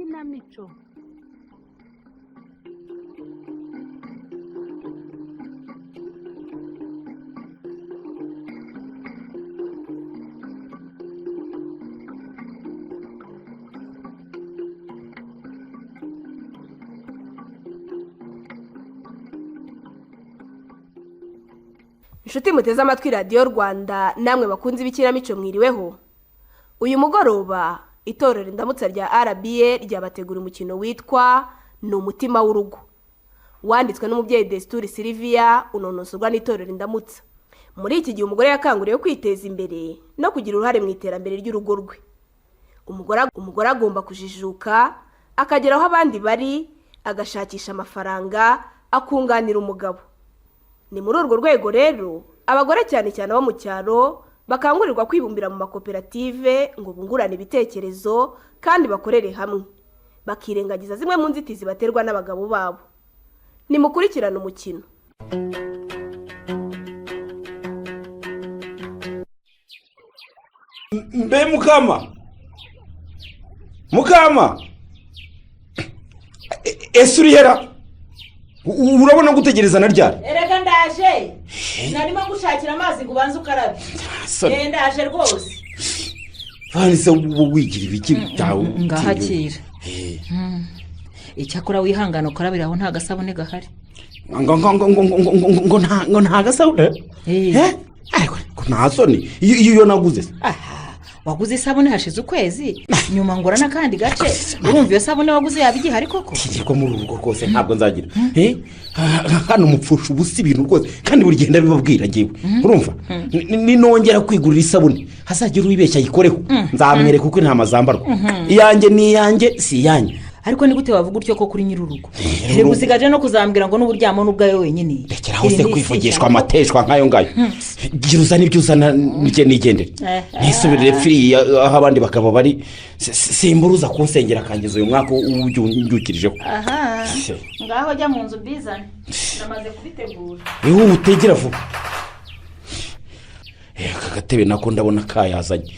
Ikinamico. Inshuti muteze amatwi Radiyo Rwanda, namwe bakunze ibikinamico, mwiriweho. Uyu mugoroba itorero Indamutsa rya RBA ryabategura umukino witwa "Ni Umutima w'Urugo", wanditswe n'umubyeyi Desituri Siliviya, unonosorwa n'itorero Indamutsa. Muri iki gihe umugore yakanguriwe kwiteza imbere no kugira uruhare mu iterambere ry'urugo rwe. Umugore agomba kujijuka, akagera aho abandi bari, agashakisha amafaranga, akunganira umugabo. Ni muri urwo rwego rero abagore, cyane cyane abo mu cyaro, bakangurirwa kwibumbira mu makoperative ngo bungurane ibitekerezo kandi bakorere hamwe, bakirengagiza zimwe mu nzitizi baterwa n'abagabo babo. Nimukurikirane umukino. Mbe mukama, mukama, ese urihera? Urabona gutegereza na ryari? Erega ndaje, narimo gushakira amazi ngo ubanze ukarabe. Soni. Eh, ndaje rwose. Vanessa, ubu wigira ibiki byawe? Ngahakira. Icyakora wihangana ukarabira aho, nta gasabune gahari. Ngo nta gasabune? Eh. Eh? Ariko ngo nta soni, iyo naguze se? Aha waguze isabune hashize ukwezi, nyuma ngura n'akandi gace. Urumva iyo sabune waguze yaba igihari koko? Ntigirwa muri uru rugo rwose, ntabwo nzagira. Eh? Hano mupfusha ubusa ibintu rwose, kandi buri gihe ndabibabwira ngewe, urumva? Ninongera kwigurira isabune, hazagira uwibeshya ayikoreho, nzamwereka uko intama zambarwa. Iyanjye ni iyanjye, si iyanyu. Ariko ni gute wavuga utyo ko kuri nyir'urugo? Reba, usigaje no kuzambwira ngo n'uburyamo n'ubwawe wenyine. Rekeraho se kwivugishwa amateshwa nk'ayo ngayo. Gira uzana ibyo uzana, njye nigendere. Eh. Nisubirire firiya aho abandi bagabo bari. Simburuza kunsengera akangiza uyu mwaka uwubyukirijeho. Aha, ngaho jya mu nzu mbizane, namaze kubitegura. Iwe utegera vuba. Aka gatebe nako ndabona kayazanye.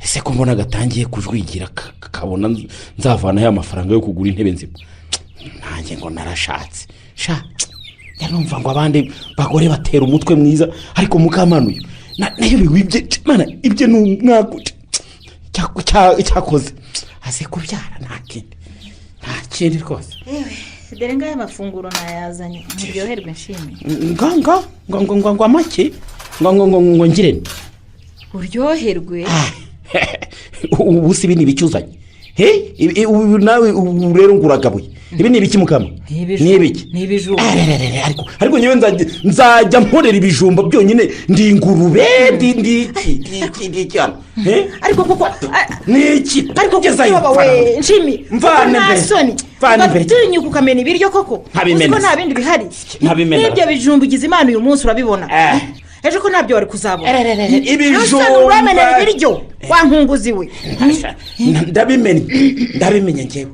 Ese ko mbona gatangiye kujwigira, kabona nzavanayo amafaranga yo kugura intebe nzima? Nanjye ngo narashatse sha. Numva ngo abandi bagore batera umutwe mwiza, ariko mukamana uyu nayo biwibye. Mana, ibyo ni umwaka cyakoze azi kubyara, nta kindi, nta kindi rwose. Ewe, dore ngaya amafunguro nayazanye, muryoherwe nshimiye. Nga nga ngo ngo ngo ngo amake ngo ngo ngo ngo ngirente. Uryoherwe. Ubu si ibi ni ibiki uzanye? He, ubu nawe ubu rero ngo uragabuye, ibi ni ibiki mukama? Ni ibijumba. Ni ibiki? Ni ibijumba. Arererere, ariko ngewe nzajya nkorera ibijumba byonyine? Ndi ingurube? Ndi iki? Ndi iki? Ndi iki hano? He? Ariko koko Ni iki? Ariko Gezayo, kuko mvana. we nshimi, Mvana nta imbere. soni? Mvana imbere. Ugatinyuka ukamena ibiryo koko? Nkabimena. Uzi ko nta bindi bihari? Nkabimena. N'ibyo bijumba ugize imana uyu munsi urabibona, Eh. ejo ko ntabyo wari kuzabona. Erererere, Nta soni, ibijumba. uramenera ibiryo wa nkunguzi we. Ndabimenye, ndabimenye ngewe.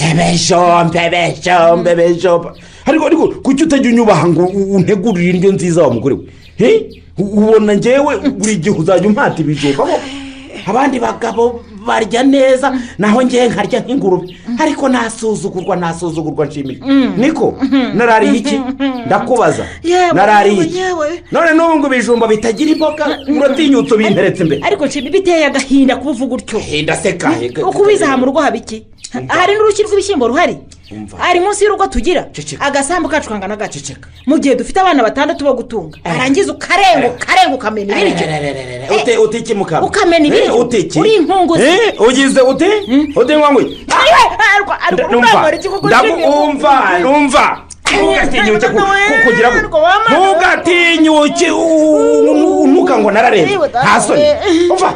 Ebejombe, ebejombe, ebejombe. Ariko kuki utajya unyubaha ngo untegurire indyo nziza, wa mugore we? He? Ubona ngewe buri gihe uzajya umpata ibijumba koko? Abandi bagabo barya neza, naho ngewe nkarya nk'ingurube. Ariko nasuzugurwa, nasuzugurwa nshimiye niko narariye iki? Ndakubaza. Yewe, Narariye yewe, iki? yewe. None n'ubu ngo ibijumba bitagira imboga, uratinyutse ubinteretse imbere. Ariko nshimi, biteye agahinda kuba uvuga utyo. Ndaseka. Uko ubizi, aha mu rugo haba iki? Hari n'urushyi rw'ibishyimbo ruhari? Umva. Hari munsi y'urugo tugira? Ceceka. Agasambu kacu kangana gace. Ceceka. Mu gihe dufite abana batandatu bo gutunga, arangiza ukarenga, ukarenga, ukamena ibiryo. Ute ute iki mukama? Ukamena ibiryo. Ute iki? Uri inkunguzi. Ugize ute ute ngwangwe? Ayiwe, ariko urambara iki koko nshimi? Ndakumva, numva. Ntugatinyuke kugira ngo, ntugatinyuke ntuka ngo nararenze. Nta soni? Umva,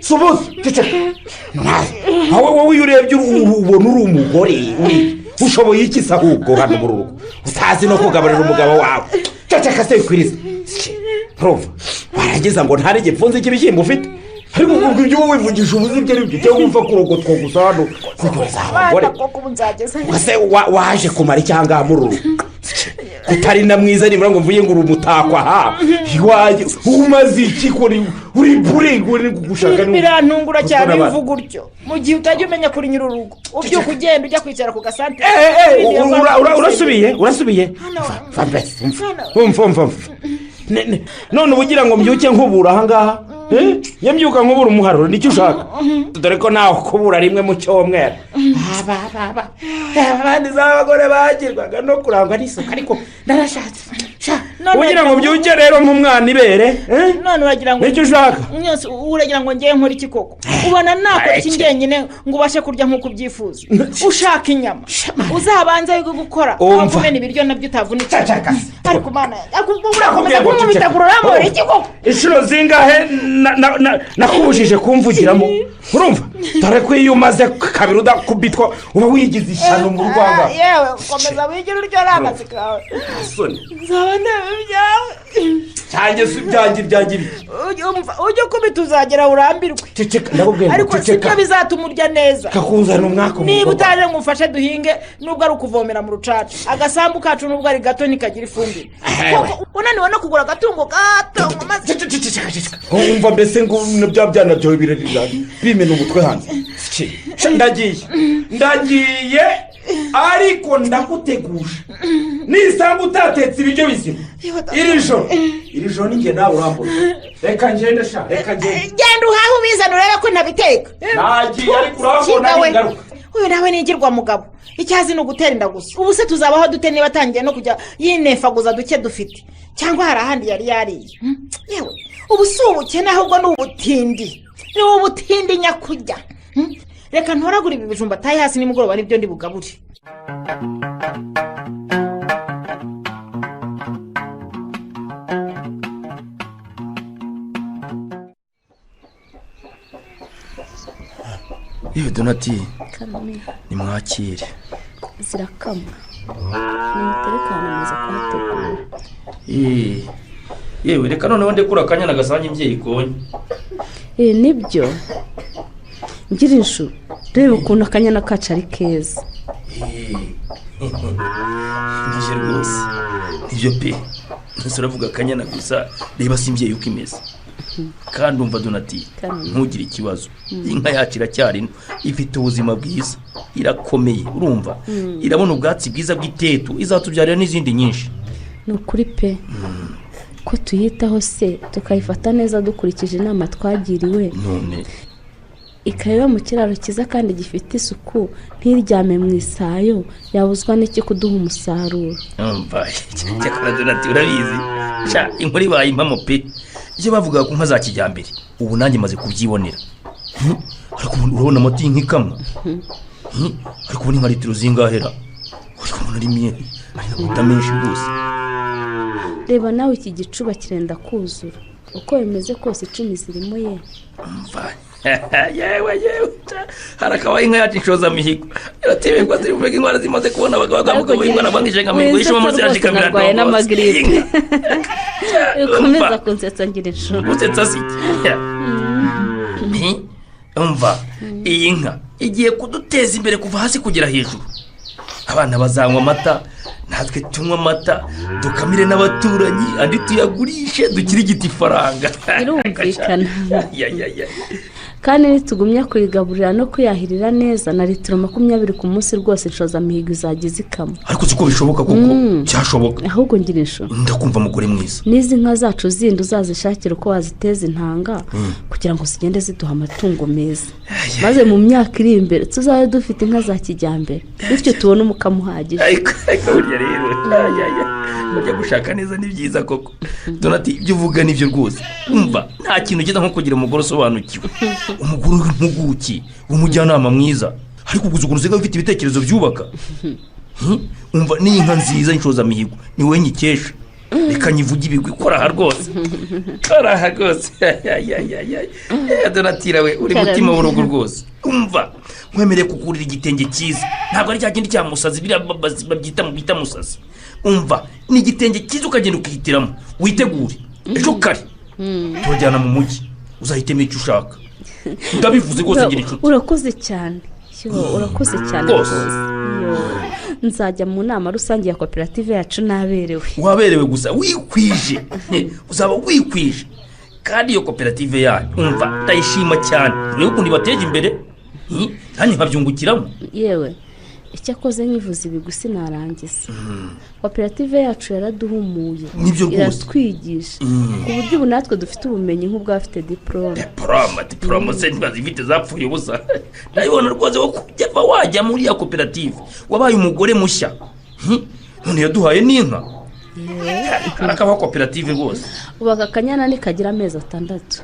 subuze, ceceka. Wowe iyo urebye ubona uri umugore ushoboye iki se ahubwo hano muri urugo, utazi no kugaburira umugabo wawe? Ceceka se wikwiriza. Urumva warangiza ngo nta n'igipfunsi cy'ibishyimbo ufite. Ariko ubwo ibyo wowe wivugisha ubuze ibyo ari byo, cyangwa wumva kurogotwa gusa hano kugeza abagore Koko ubu nzageza he? Ese waje kumara icyanga muri uru rugo? Kutari na mwiza nibura ngo mvuye ngo uri umutako aha iwanjye umaze iki ko uri bure uri gushaka? Birantungura cyane iyo uvuga utyo mu gihe utajya umenya kuri nyir'urugo, ubyuka ugenda ujya kwicara ku gasantere. Urasubiye, urasubiye. Umva, umva, umva. None uba ugira ngo mbyuke nkubura ahangaha? Nyambyuka nkubura umuharuro, nicyo ushaka? Dore ko nawe kubura rimwe mu cyumweru. Abandi z'abagore bagirwaga no kurangwa n'isuku, ariko narashatse. Ugira ngo mbyuke rero nk'umwana ibere? None uragira ngo Nicyo ushaka? Uragira ngo ngewe nkore iki koko? Ubona nakora iki njyenyine ngo ubashe kurya nk'uko ubyifuza? Ushaka inyama uzabanze wige gukora, aho kumena ibiryo nabyo utavunika. Ariko Mana, urakomeza kumubitagura, urambora iki koko? Inshuro zingahe nakubujije kumvugiramo? Urumva, dore ko iyo umaze kabiri udakubitwa uba wigize ishyano mu rwanda. Yewe, komeza wigire uryo, ari akazi kawe. Nzaba ndeba ibyawe. Cyanjye si ibyanjye, ibyanjye ibiki? Ujye ukubita uzagera urambirwe. Ceceka, ndakubwira ngo Ariko si ceceka. byo bizatuma urya neza. Kakuzana umwaka. Niba utaje ngo umfashe duhinge, nubwo ari ukuvomera mu rucaca, agasambu kacu nubwo ari gato ntikagira ifumbire. Koko unaniwe no kugura agatungo gato ngo maze Wumva mbese ngo bya byana byawe birarira bimena umutwe hanze. Ndagiye, ndagiye, ariko ndaguteguje: nisanga utatetse ibiryo bizima iri joro, iri joro ni njye nawe urambona. Reka ngende sha, reka ngende. Genda uhahe ubizane urebe ko ntabiteka. Nagiye, ariko urambona Kinga we. Ningaruka. Uyu nawe nigirwa mugabo, icyazi ni ugutera inda gusa. Ubu se tuzabaho dute niba atangiye no kujya yinefaguza duke dufite? Cyangwa hari ahandi yari yariye? Yewe, ubu si ubukene, ahubwo ni ubutindi, ni ubutindi nyakujya. Reka ntoragure ibi bijumba ataye hasi nimugoroba, nibyo ndi bugabure. Yewe Donati! Karame. Nimwakire. Zirakama, nimutereke ahantu amaze kuhategura. Eh, yewe, reka noneho ndekura akanya gasange imbyeyi ikonye. Eh, nibyo, ngira inshu, reba ukuntu akanyana kacu ari keza. Nibyo rwose, nibyo pe. Ntese uravuga akanyana gusa, reba si imbyeyi uko imeze. Kandi umva Donati, Karame. ntugire ikibazo, inka yacu iracyari nto, ifite ubuzima bwiza, irakomeye, urumva irabona ubwatsi bwiza bw'itetu, izatubyarira n'izindi nyinshi. Ni ukuri pe, ko tuyitaho se, tukayifata neza dukurikije inama twagiriwe, None ikaba iba mu kiraro cyiza kandi gifite isuku, ntiryame mu isayo, yabuzwa n'iki kuduha umusaruro? Umva, cyakora Donati, urabizi sha, inkuru ibaye impamo pe. Ibyo bavugaga ku nka za kijyambere ubu nanjye maze kubyibonera. Ariko ubu urabona amata y'inka ikamwa? Ariko ubu ni nka litiro zingahera? Ariko ubona ari ari amata menshi rwose. Reba nawe, iki gicuba kirenda kuzura, uko bimeze kose 10 zirimo ye. Umva, yewe yewe, harakabaye inka yacu inshozamihigo irateberwa, ziri bumege inkwara zimaze kubona abagabo bwa inkwara bangije nka mihigo yishima amazi yashikamira. Narwaye n'amagiripe, ukomeza kunsetsa ngira inshuro. Gusetsa si iki? Umva, iyi nka igiye kuduteza imbere kuva hasi kugera hejuru. Abana bazanywa amata, natwe tunywa amata, dukamire n'abaturanyi, andi tuyagurishe dukirigite ifaranga. Birumvikana. Ya, ya, ya. Kandi nitugumya kuyigaburira no kuyahirira neza, na litiro 20 ku munsi rwose inshozamihigo izajya izikama. Ariko siko bishoboka koko, cyashoboka. Ahubwo ngira inshuro. Ndakumva, mugore mwiza. N'izi nka zacu zindi uzazishakira uko waziteza intanga kugira ngo zigende ziduha amatungo meza, maze mu myaka iri imbere tuzabe dufite inka za kijyambere, bityo tubone umukamo uhagije. Ariko burya rero, ay, ay, ay, burya gushaka neza ni byiza koko. Donati, ibyo uvuga nibyo rwose. Umva, nta kintu ugeza nko kugira umugore usobanukiwe, umugore w'impuguke, w'umujyanama mwiza. Ariko gusa ukuntu usigaye ufite ibitekerezo byubaka. Umva, n'iyi nka nziza y'inshozamihigo ni wowe nyikesha. Reka nyivuge ibigwi, kora aha rwose, kora aha rwose. Ay, ay, ay, ay, ay. Eh, Donatira we, uri Karame. mutima w'urugo rwose. Umva, nkwemereye kugurira igitenge cyiza, ntabwo ari cya kindi cya musazi, biriya babyita bita musazi. Umva, ni igitenge cyiza, ukagenda ukihitiramo. Witegure ejo kare turajyana mu mujyi, uzahitemo icyo ushaka. Ndabivuze rwose, ngira inshuti. Urakoze cyane. Yo, urakoze cyane Rwose. rwose. Yo, nzajya mu nama rusange ya koperative yacu naberewe. Waberewe gusa, wikwije, uzaba wikwije. Kandi iyo koperative yanyu, umva, ndayishima cyane. Urebe ukuntu ibateje imbere. Nanjye nkabyungukiramo. Yewe, icyakoze nkivuze ibigwi sinarangiza. Koperative yacu yaraduhumuye. Nibyo rwose. Iratwigisha ku buryo ubu natwe dufite ubumenyi nk'ubw'abafite diporome. Diporome se ntibazifite zapfuye ubusa? Ndabibona rwose ko kujya wajya muri ya koperative wabaye umugore mushya. None yaduhaye n'inka, karakabaho koperative rwose. Ubu aka kanyana nikagira amezi 6,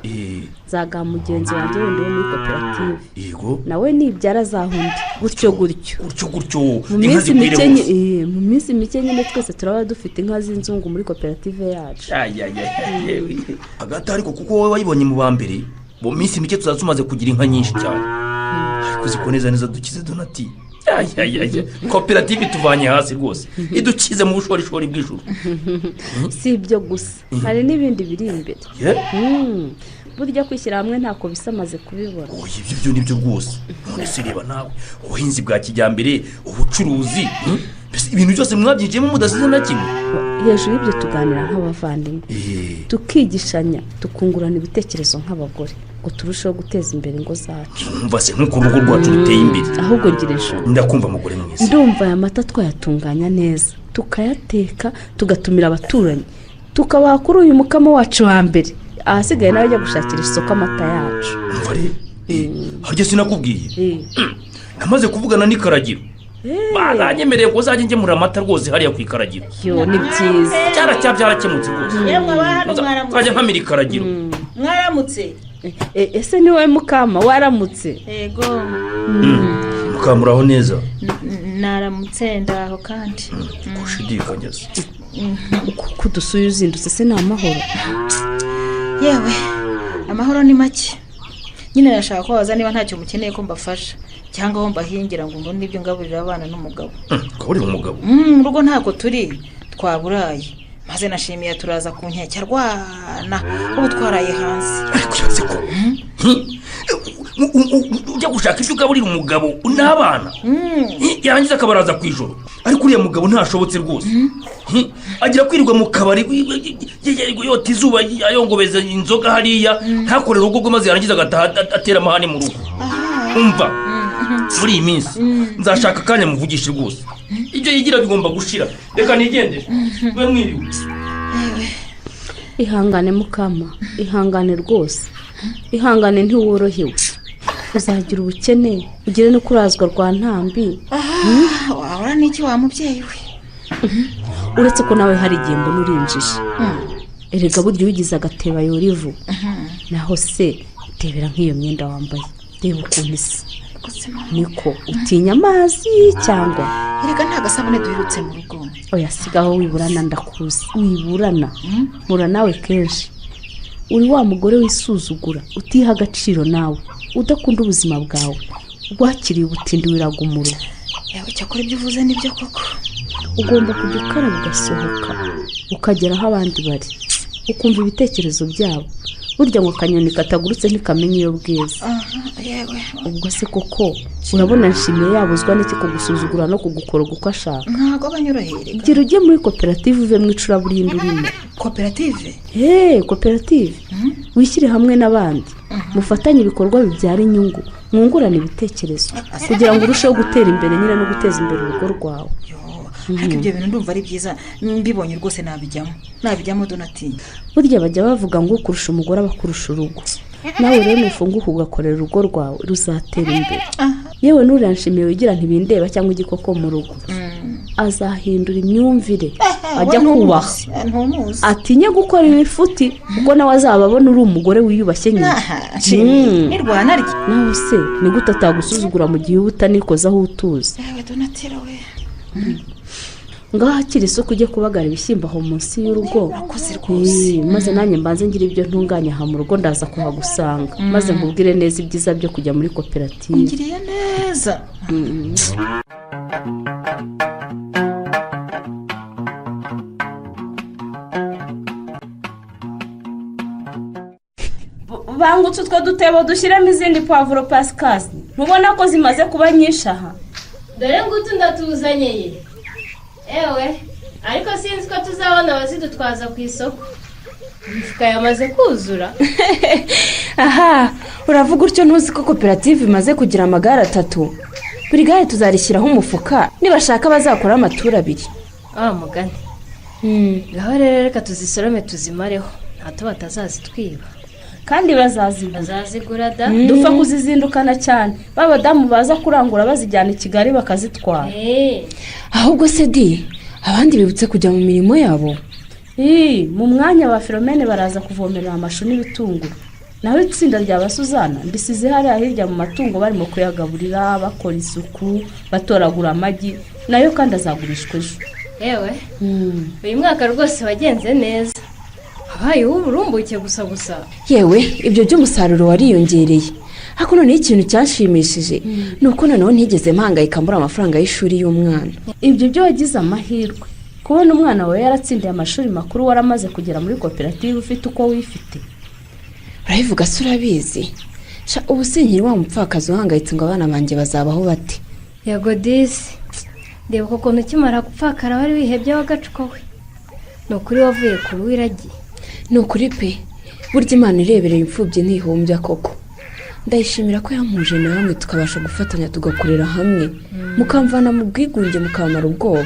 nzagaha mugenzi wanjye wundi wo muri koperative. Nawe nibyara azaha undi, gutyo gutyo. Gutyo gutyo. Mu Inka minsi zikwire mike hose. mu minsi mike nyine twese turaba dufite inka z'inzungu muri koperative yacu. Ay, ay, ay, yewe. Hagati ariko, kuko wowe wayibonye mu ba mbere, mu minsi mike tuzaba tumaze kugira inka nyinshi cyane. Ariko ziko neza neza dukize, Donati. Ay, ay, ay. Koperative ituvanye hasi rwose, idukize mu bushorishori bw'ijuru. Si ibyo gusa, hari n'ibindi biri imbere. Ye? Burya kwishyira hamwe ntako bisa, amaze kubibona. Oya, ibyo byo nibyo rwose. None se reba nawe, ubuhinzi bwa kijyambere, ubucuruzi, Mbese ibintu byose mwabyinjiyemo mudasize na kimwe. Hejuru y'ibyo, tuganira nk'abavandimwe, tukigishanya, tukungurana ibitekerezo nk'abagore ngo turusheho guteza imbere ingo zacu. Umva se, nk'uko urugo rwacu ruteye imbere. Ahubwo ngira ejo. Ndakumva, mugore mwiza. Ndumva aya mata twayatunganya neza, tukayateka, tugatumira abaturanyi, tukabaha kuri uyu mukamo wacu wa mbere. Ahasigaye nawe ajya gushakira isoko amata yacu. Umva rero, harya sinakubwiye? Namaze kuvugana n'ikaragiro, baranyemereye ko uzajya ngemura amata rwose hariya ku ikaragiro. Yo, ni byiza. Byarakemutse rwose. Yemwe abahano, mwaramutse. Nzajya nkamira ikaragiro. Mwaramutse. Ese ni wowe mukama? Waramutse? Yego. Mukamuraho neza? Naramutse, ndaho kandi. Gushidikanya se? Kuko udusuye uzindutse se, ni amahoro? Yewe, amahoro ni make nyine. Nashaka kubabaza niba ntacyo mukeneye ko mbafasha, cyangwa aho mbahingira ngo mbone ibyo ngaburira abana n'umugabo. Gaburira umugabo? Mu rugo ntabwo turi, twaburaye, maze nashimiye turaza ku nkeke arwana, ubu twaraye hanze. Ariko urazi ko ujya gushaka ibyo ugaburira umugabo n'abana, yarangiza akabaraza ku ijoro. Ariko uriya mugabo ntashobotse rwose. Agira kwirirwa mu kabari yota izuba, ayongobeza inzoga hariya, ntakorere urugo rwe, maze yarangiza agataha atera amahane mu rugo. Umva, muri iyi minsi nzashaka akanya muvugishe rwose. Ibyo yigira bigomba gushira. Reka nigendere, mube mwiriwe. Ihangane mukama, ihangane rwose, ihangane, ntiworohewe. Uzagira ubukene, ugire no kurazwa rwa ntambi. Wahora n'iki wa mubyeyi we? Uretse ko nawe hari igihe mbona urinjije. Erega burya uwigize agateba yora ivu. Naho se tebera nk'iyo myenda wambaye, reba ukuntu isa. Niko utinya amazi cyangwa? Erega nta gasabune duherutse mu rugo. Oya, sigaho wiburana, ndakuzi wiburana, mpura nawe kenshi. Uri wa mugore wisuzugura, utiha agaciro, nawe udakunda ubuzima bwawe, wakiriye ubutindi, wiraga umuro. Yawe, cyakora ibyo uvuze nibyo koko. Ugomba kujya ukaraba, ugasohoka, ukagera aho abandi bari, ukumva ibitekerezo byabo. Burya ngo akanyoni katagurutse ntikamenya iyo bwiza. Aha, yewe. Ubwo se koko urabona Nshimiye yabuzwa n'iki kugusuzugura no kugukoroga uko ashaka? Ntabwo abanyorohere. Gira ujye muri koperative, uve mu icuraburindi urimo. Koperative? Heee, koperative. Wishyire hamwe n'abandi, mufatanye ibikorwa bibyara inyungu, mwungurane ibitekerezo kugira ngo urusheho gutera imbere nyine no guteza imbere urugo rwawe. Yo, ariko ibyo bintu ndumva ari byiza. Mbibonye rwose nabijyamo, nabijyamo, Donati. Burya bajya bavuga ngo kurusha umugore aba akurusha urugo. Nawe rero nufunguka ugakorera urugo rwawe, ruzatera imbere. Yewe, n'uriya Nshimiye wigira ntibindeba cyangwa igikoko mu rugo, azahindura imyumvire, ajya kubaha, Ntumuzi. atinye gukora ibifuti, kuko nawe azaba abona uri umugore wiyubashye nyine. Aha, Nshimiye nirwana rye. Nawe se ni gute atagusuzugura mu gihe uba utanikozaho utuzi? Yewe Donatira we. Ngaho akira isuku, ujye kubagara ibishyimbo aho munsi y'urugo. Urakoze rwose. Maze nanjye mbanze ngira ibyo ntunganya aha mu rugo, ndaza kuhagusanga maze nkubwire neza ibyiza byo kujya muri koperative. Ungiriye neza. Bangutse utwo dutebo dushyiremo izindi pavuro, Pasikasi. Ntubona ko zimaze kuba nyinshi aha? Dore ngutu ndatuzanye ye. Ewe, ariko sinzi ko tuzabona abazidutwaza ku isoko, imifuka yamaze kuzura. Aha uravuga utyo ntuzi ko koperative imaze kugira amagare atatu. Buri gare tuzarishyiraho umufuka, nibashaka bazakora amaturo abiri. Wa mugani. Ngaho rero reka tuzisorome tuzimareho, ntato batazazitwiba. Kandi bazazigura. Bazazigura da. Dupfa kuzizindukana cyane, ba badamu baza kurangura bazijyana i Kigali bakazitwara. Ahubwo se di, abandi bibutse kujya mu mirimo yabo? Ii, mu mwanya wa Filomene baraza kuvomerera amashu n'ibitunguru, naho itsinda rya basuzana ndisize hariya hirya mu matungo, barimo kuyagaburira, bakora isuku, batoragura amagi, nayo kandi azagurishwa ejo. Yewe, uyu mwaka rwose wagenze neza, habaye uw'uburumbuke gusa gusa. Yewe, ibyo by'umusaruro wariyongereye, ariko noneho ikintu cyanshimishije ni uko noneho ntigeze mpangayika mbura amafaranga y'ishuri y'umwana. Ibyo byo wagize amahirwe kubona umwana wawe yaratsindiye amashuri makuru, waramaze kugera muri koperative ufite uko wifite. Urabivuga se urabizi? Sha, ubu sinkiri wa mupfakazi uhangayitse ngo abana banjye bazabaho bate. Yego disi, reba ukuntu ukimara gupfakara wari wihebye w'agacuko we. Ni ukuri wavuye kure wiragiye. Ni ukuri pe, burya Imana irebereye imfubyi ntihumbya koko. Ndayishimira ko yampuje namwe, tukabasha gufatanya tugakorera hamwe, mukamvana mu bwigunge, mukamara ubwoba,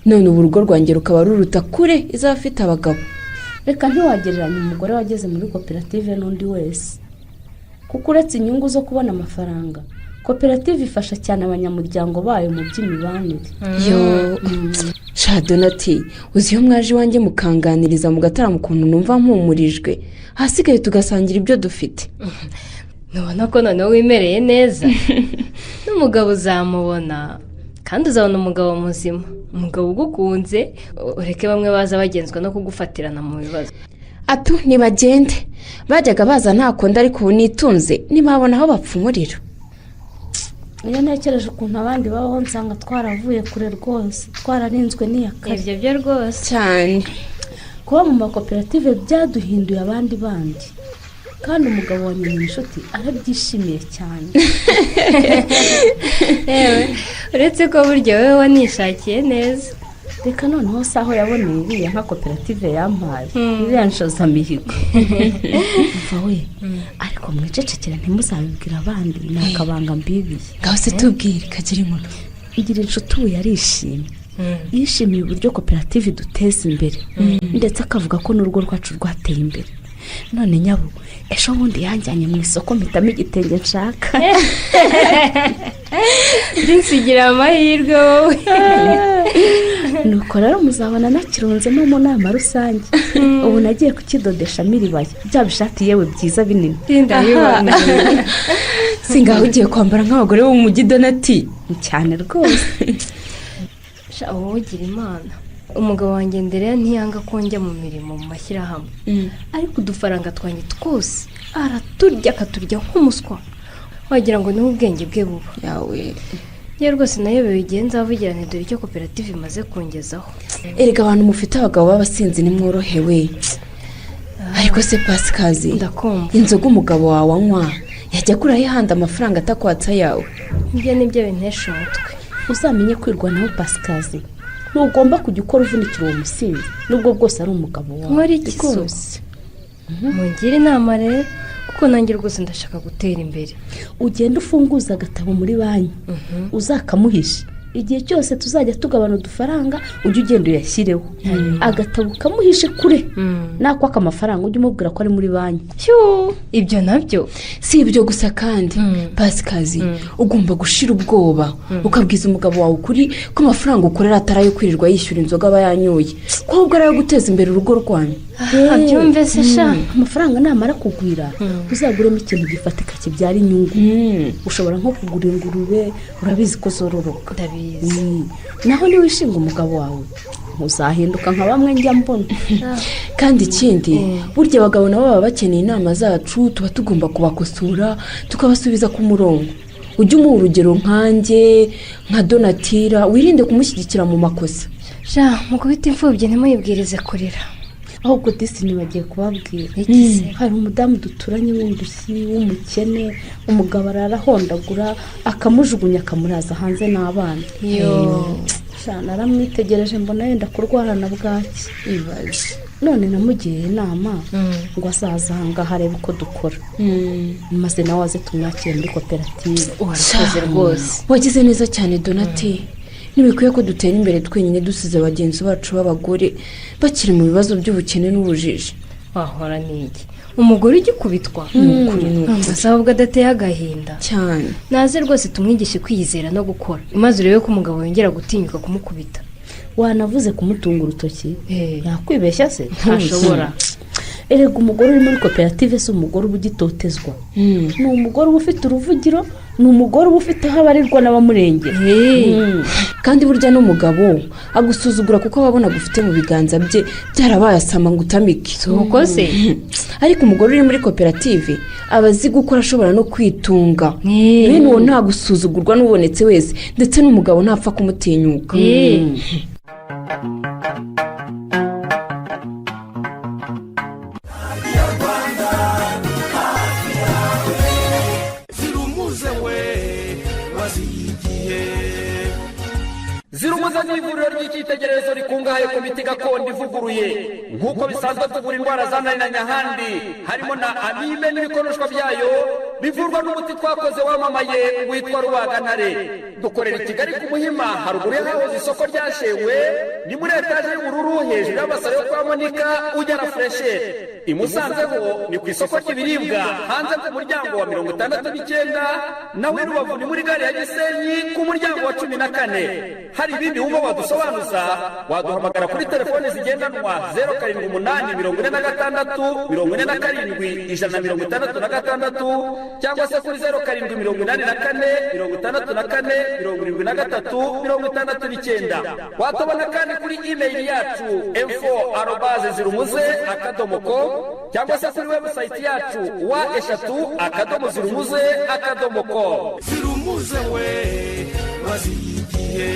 none ubu urugo rwanjye rukaba ruruta kure izabafite abagabo. Reka, ntiwagereranya umugore wageze muri koperative n'undi wese, kuko uretse inyungu zo kubona amafaranga, koperative ifasha cyane abanyamuryango bayo mu by'imibanire. Yo sha Donati, uzi iyo mwaje iwanjye mukanganiriza mugatarama ukuntu numva mpumurijwe, ahasigaye tugasangira ibyo dufite. Ntubona ko noneho wimereye neza? N'umugabo uzamubona, kandi uzabona umugabo muzima, umugabo ugukunze, ureke bamwe baza bagenzwa no kugufatirana mu bibazo. Atu ntibagende, bajyaga baza ntakunda, ariko ubu nitunze ntibabona aho bapfumurira. Iyo ntekereje ukuntu abandi babaho, nsanga twaravuye kure rwose, twararinzwe n'iyakare. Ibyo byo rwose. Cyane. Kuba mu makoperative byaduhinduye abandi bandi, kandi umugabo wa nyina inshuti arabyishimiye cyane. Yewe, uretse ko burya wowe wanishakiye neza. Reka noneho si aho yaboneye iriya nka koperative yampaye, iriya nshozamihigo. Mva we, ariko mwicecekera, ntimuzabibwira abandi, ni akabanga mbibiye. Ngaho se tubwire, kagira inkuru. Igira inshuti ubu yarishimye, yishimiye uburyo koperative iduteza imbere, ndetse akavuga ko n'urugo rwacu rwateye imbere. None nyabu ejo bundi yanjyanye mu isoko, mpitamo igitenge nshaka. Nsigira amahirwe wowe. Nuko rero muzabona nakirunzemo mu nama rusange. Ubu nagiye kukidodeshamo iribaya, bya bishati yewe byiza binini. Ndabibona. Si ngaho ugiye kwambara nk'abagore bo mu mujyi, Donati? Cyane rwose. Sha, wowe ugira Imana. Umugabo wanjye Ndereya ntiyanga ko njya mu mirimo mu mashyirahamwe, ariko udufaranga twanjye twose araturya, akaturya nk'umuswa, wagira ngo niho ubwenge bwe buba. Yawe. Yewe rwose, nayobewe igihe nzavugira nti dore icyo koperative imaze kungezaho. Erega abantu mufite abagabo b'abasinzi nimworohewe. Ariko se Pasikazi, Ndakumva. inzoga umugabo wawe anywa yajya akuraho ihanda amafaranga atakwatsa ayawe? Ibyo nibyo bintesha umutwe. Uzamenye kwirwanaho, Pasikazi. Ntugomba kujya ukora uvunikira uwo musinzi, nubwo bwose ari umugabo wawe. Nkora iki se? Rwose. Mungire inama rero, kuko nanjye rwose ndashaka gutera imbere. Ugende ufunguze agatabo muri banki, uzakamuhishe. Igihe cyose tuzajya tugabana udufaranga, ujye ugenda uyashyireho. Agatabo kamuhishe kure, nakwaka amafaranga ujye umubwira ko ari muri banki. Shyuu, ibyo nabyo. Si ibyo gusa kandi, Pasikazi, ugomba gushira ubwoba, ukabwiza umugabo wawe ukuri ko amafaranga ukorera atari ayo kwirirwa yishyura inzoga aba yanyoye, ko ahubwo ari ayo guteza imbere urugo rwanyu. Abyumve se sha? Amafaranga namara kugwira, uzaguremo ikintu gifatika kibyara inyungu. Ushobora nko kugura ingurube, urabizi ko zororoka. Ndabizi. Naho niwishinga umugabo wawe, ntuzahinduka nka bamwe njya mbona. Kandi ikindi, burya abagabo nabo baba bakeneye inama zacu, tuba tugomba kubakosora tukabasubiza ku murongo. Ujye umuha urugero nkanjye, nka Donatira, wirinde kumushyigikira mu makosa. Sha, mukubita imfubyi ntimuyibwirize kurira. Ahubwo disi ntibagiye kubabwira. Hari umudamu duturanye w'undushyi w'umukene, umugabo ararahondagura akamujugunya akamuraza hanze n'abana. Naramwitegereje mbona yenda kurwara na bwaki. Ibaze. None namugiriye inama ngo azaza aha ngaha arebe uko dukora, maze nawe aze tumwakire muri koperative. Warakoze rwose. Wagize neza cyane Donati. Ntibikwiye ko dutera imbere twenyine dusize bagenzi bacu b'abagore bakiri mu bibazo by'ubukene n'ubujiji. Wahora n'iki umugore ugikubitwa? Ni ukuri, ni ukuri. Asaba ubwo adateye agahinda cyane. Naze rwose tumwigishe kwiyizera no gukora, maze urebe ko umugabo yongera gutinyuka kumukubita. Wanavuze kumutunga urutoki, yakwibeshya se? Ntashobora. Erega umugore uri muri koperative si umugore uba ugitotezwa, ni umugore uba ufite uruvugiro, ni umugore uba ufite aho abarirwa n'abamurengera. Kandi burya n'umugabo agusuzugura kuko aba abona agufite mu biganza bye byarabaye asama ngo utamike. Uko se? Ariko umugore uri muri koperative aba azi gukora, ashobora no kwitunga. Bene uwo nta gusuzugurwa n'ubonetse wese, ndetse n'umugabo ntapfa kumutinyuka. Zirumuze ni ivuriro ry'icyitegererezo rikungahaye ku miti gakondo ivuguruye. Nk'uko bisanzwe tuvura indwara zananiranye ahandi, harimo na amibe n'ibikonoshwa byayo bivurwa n'umuti twakoze wamamaye witwa Rubagantare. Dukorera i Kigali ku Muhima, haruguru y'ahahoze isoko ryashewe, ni muri etaje y'ubururu hejuru y'amasaro yo kwa Monika ujya na Furesheri. I Musanze ho ni ku isoko ry'ibiribwa hanze ku muryango wa 69, naho i Rubavu ni muri gare ya Gisenyi ku muryango wa 14. Hari ibindi wumva wadusobanuza, waduhamagara kuri telefoni zigendanwa 078 46 47 166, cyangwa se kuri 0784 64 73 69. Watubona kandi kuri email yacu info@zirumuze.com, cyangwa se kuri website yacu w3.zirumuze.com. Zirumuze we wazigiye.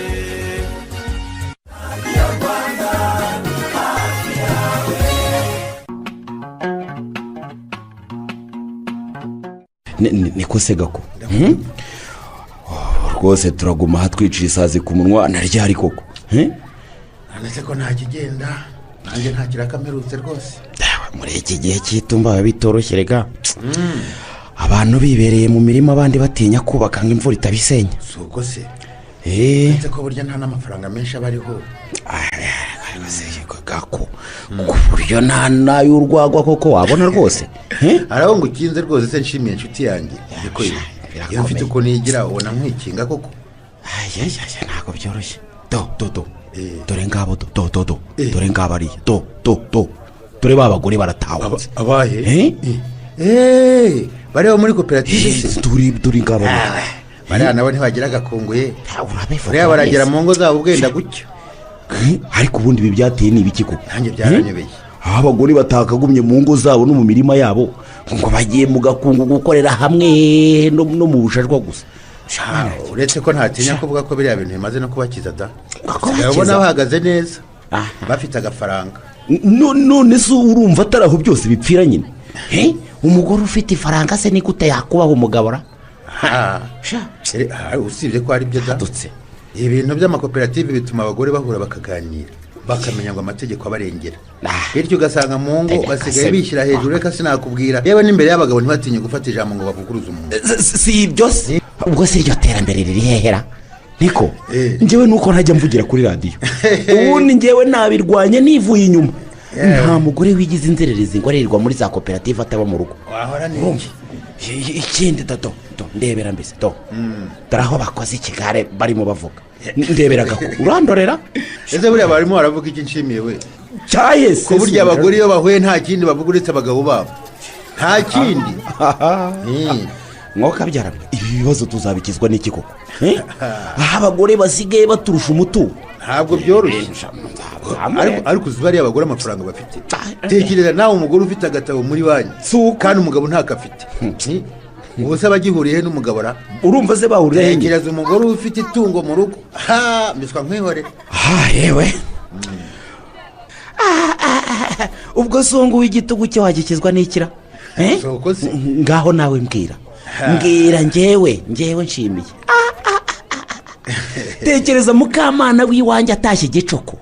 Niko se Gako, rwose turaguma aha twicira isazi ku munwa na ryari koko? Nandetse ko nta kigenda, nanjye nta kirakamerutse rwose. Muri iki gihe cy'itumba biba bitoroshye rega. Abantu bibereye mu mirima, abandi batinya kubaka ngo imvura itabisenya. Si ubwo se? Uretse ko burya nta n'amafaranga menshi aba ariho. Gako, ku buryo nta n'ay'urwagwa koko wabona rwose. Araho ngo ukinze rwose se, nshimiye inshuti yanjye. Iyo mfite uko nigira ubona nkwikinga koko. Ntabwo byoroshye. Do do do, dore ngabo, do do do, dore ngabo ariya, do do do, dore ba bagore baratahutse. Abahe? Bareba muri koperative se? Dore ngabo. Bariya nabo ntibagira agakunguye. Bariya baragera mu ngo zabo ubwenda gutyo. Ariko ubundi ibi byateye ni ibiki koko? Nanjye byaranyobeye. Aho abagore batakagumye mu ngo zabo no mu mirima yabo ngo bagiye mu gakungu gukorera hamwe no mu bushashwa gusa. Uretse ko ntatinya kuvuga ko biriya bintu bimaze no kubakiza da. Urabona bahagaze neza, bafite agafaranga. None se urumva atari aho byose bipfira nyine? Umugore ufite ifaranga se ni gute yakubaha umugabo ra? Usibye ko ari byo da. Ibintu by'amakoperative bituma abagore bahura bakaganira, bakamenya ngo amategeko abarengera. Bityo ugasanga mu ngo basigaye bishyira hejuru, reka sinakubwira. Yewe n'imbere y'abagabo ntibatinye gufata ijambo ngo bavuguruze umuntu. Si ibyo se? Ubwo si iryo terambere riri hehera? Niko njyewe nuko ntajya mvugira kuri radiyo. Ubundi njyewe nabirwanye nivuye inyuma. Nta mugore wigize inzererezi ngo arererwa muri za koperative ataba mu rugo. Wahora n'iki? Ikindi dodo ndebera mbese do. Dore aho bakoze ikigare barimo bavuga. Ndebera Gako, urandorera? Ese buriya barimo baravuga iki nshimiye we? Cyahese. Ko burya abagore iyo bahuye nta kindi bavuga uretse abagabo babo. Nta kindi. Mwoka byarabye. Ibi bibazo tuzabikizwa n'iki koko? Aho abagore basigaye baturusha umutungo. Ntabwo byoroshye. Ariko uzi bariya abagore amafaranga bafite. Tekereza nawe umugore ufite agatabo muri banki kandi umugabo ntakafite. Ubu se abagihuriye n'umugabo ra? Urumva se bahurira he? Tekereza umugore ufite itungo mu rugo. Ha, mbiswa nkwihore. Yewe. Ubwo songo w'igitugu cye wagikizwa n'ikira? Ngaho nawe mbwira. Mbwira njyewe nshimiye. Tekereza Mukamana w'iwanjye atashye igicoko.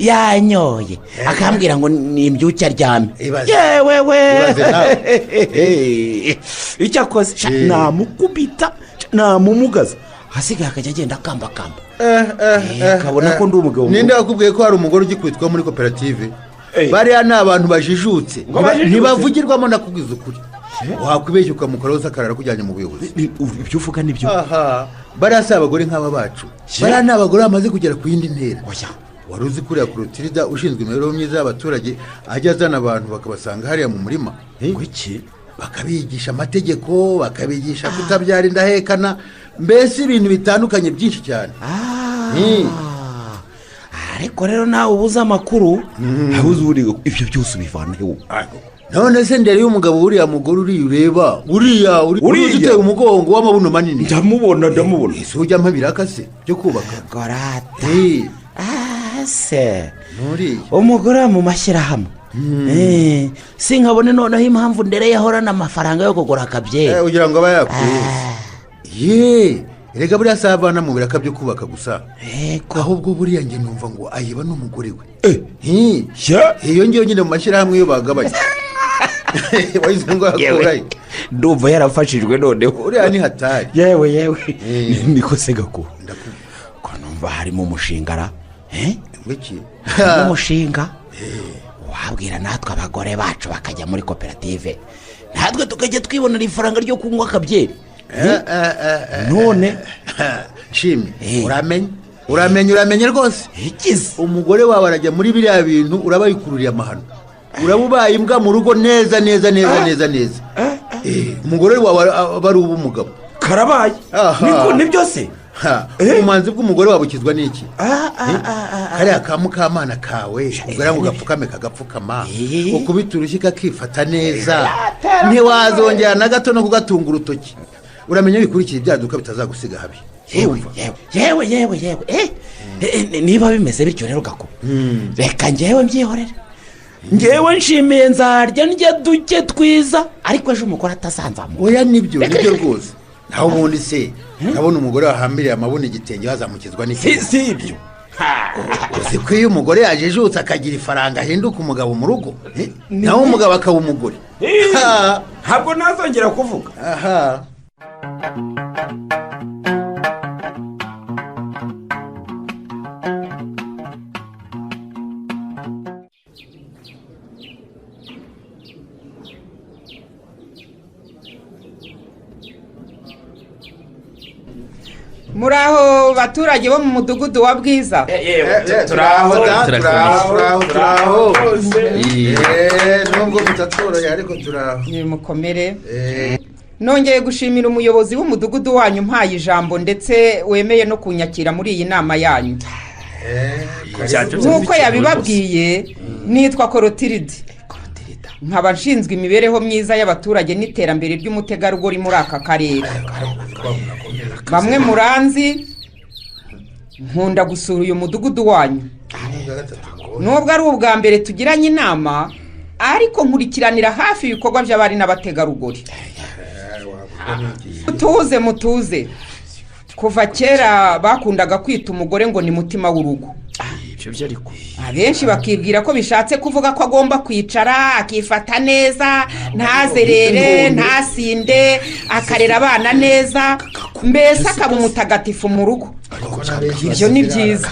Yanyoye akambwira ngo nimbyuke aryame. Yewe we. Icyakoze namukubita namumugaza. Hasigaye akajya agenda akambakamba. Akabona ko ndi umugabo. Ninde wakubwiye ko hari umugore ugikubitwa muri koperative? Bariya ni abantu bajijutse. Ntibavugirwamo nakubwiza ukuri. Wakwibeshya ukamukora usakarara kujyanye mu buyobozi. Ibyo uvuga nibyo. Aha, bariya si abagore nk'aba bacu. Bariya ni abagore bamaze kugera ku yindi ntera. Wari uzi kuriya Clotilda ushinzwe imibereho myiza y'abaturage ajya azana abantu bakabasanga hariya mu murima. Kuki? Bakabigisha amategeko, bakabigisha kutabyara indahekana, mbese ibintu bitandukanye byinshi cyane. Ariko rero nawe ubuze amakuru, ubuze ibyo byose ubivana he? None se ndere y'umugabo uriya mugore uri ureba uriya uri uteye umugongo w'amabuno manini. Ndamubona. Ese ujya mpabiraka se byo kubaka gorata. Se umugore mu mashyirahamwe. Sinkabone noneho impamvu ndere yahorana amafaranga yo kugura akabyeri. Ugira ngo aba yakuye. Ye, erega buriya si abana mu biraka byo kubaka gusa. Ahubwo buriya nge numva ngo ayiba n'umugore we. Iyo ngiyo nyine mu mashyirahamwe iyo bagabanye. Wayize ngo akuraye. Ndumva yarafashijwe noneho. Uriya ni hatari. Yewe. Niko se gako. Ko numva harimo umushingara. Wiki? Umushinga. Wabwira natwe abagore bacu bakajya muri koperative. Natwe tukajya twibonera ifaranga ryo kunywa akabyeri. None nshimye. Uramenye rwose. Umugore wawe arajya muri biriya bintu urabayikururiye amahano. Urabubaye imbwa mu rugo neza neza neza neza neza. Umugore wawe aba ari uw'umugabo. Karabaye. Niko nibyo se? Ubumanzi bw'umugore wawe bukizwa n'iki? Kariya ka Mukamana kawe ubwo ngo gapfukame kagapfukama, ukubita urushyi kakifata neza, ntiwazongera na gato no kugatunga urutoki. Uramenya bikurikira ibyaduka bitazagusiga habi. Yewe. Niba bimeze bityo rero gako. Reka njyewe mbyihorere. Njyewe nshimiye nzarya ndya duke twiza, ariko ejo umugore atazanzamuka. Oya nibyo rwose. Naho ubundi se ndabona umugore wahambiriye amabuno igitenge wazamukizwa n'iki? Si ibyo. Uzi ko iyo umugore yajijutse akagira ifaranga ahinduka umugabo mu rugo, naho umugabo akaba umugore. Ntabwo nazongera kuvuga. Aha. Muraho baturage bo mu mudugudu wa Bwiza. Turaho. Nubwo mutatworoye ariko turaho. Ni mukomere. Nongeye gushimira umuyobozi w'umudugudu wanyu mpaye ijambo ndetse wemeye no kunyakira muri iyi nama yanyu. Nkuko yabibabwiye nitwa Clotilde. Nkaba nshinzwe imibereho myiza y'abaturage n'iterambere ry'umutegarugori muri aka karere. Bamwe muranzi nkunda gusura uyu mudugudu wanyu. Nubwo ari ubwa mbere tugiranye inama, ariko nkurikiranira hafi ibikorwa by'abari n'abategarugori. Mutuze. Kuva kera bakundaga kwita umugore ngo ni mutima w'urugo. Abenshi bakibwira ko bishatse kuvuga ko agomba kwicara akifata neza, ntazerere, ntasinde, akarera abana neza, mbese akaba umutagatifu mu rugo. Ibyo ni byiza.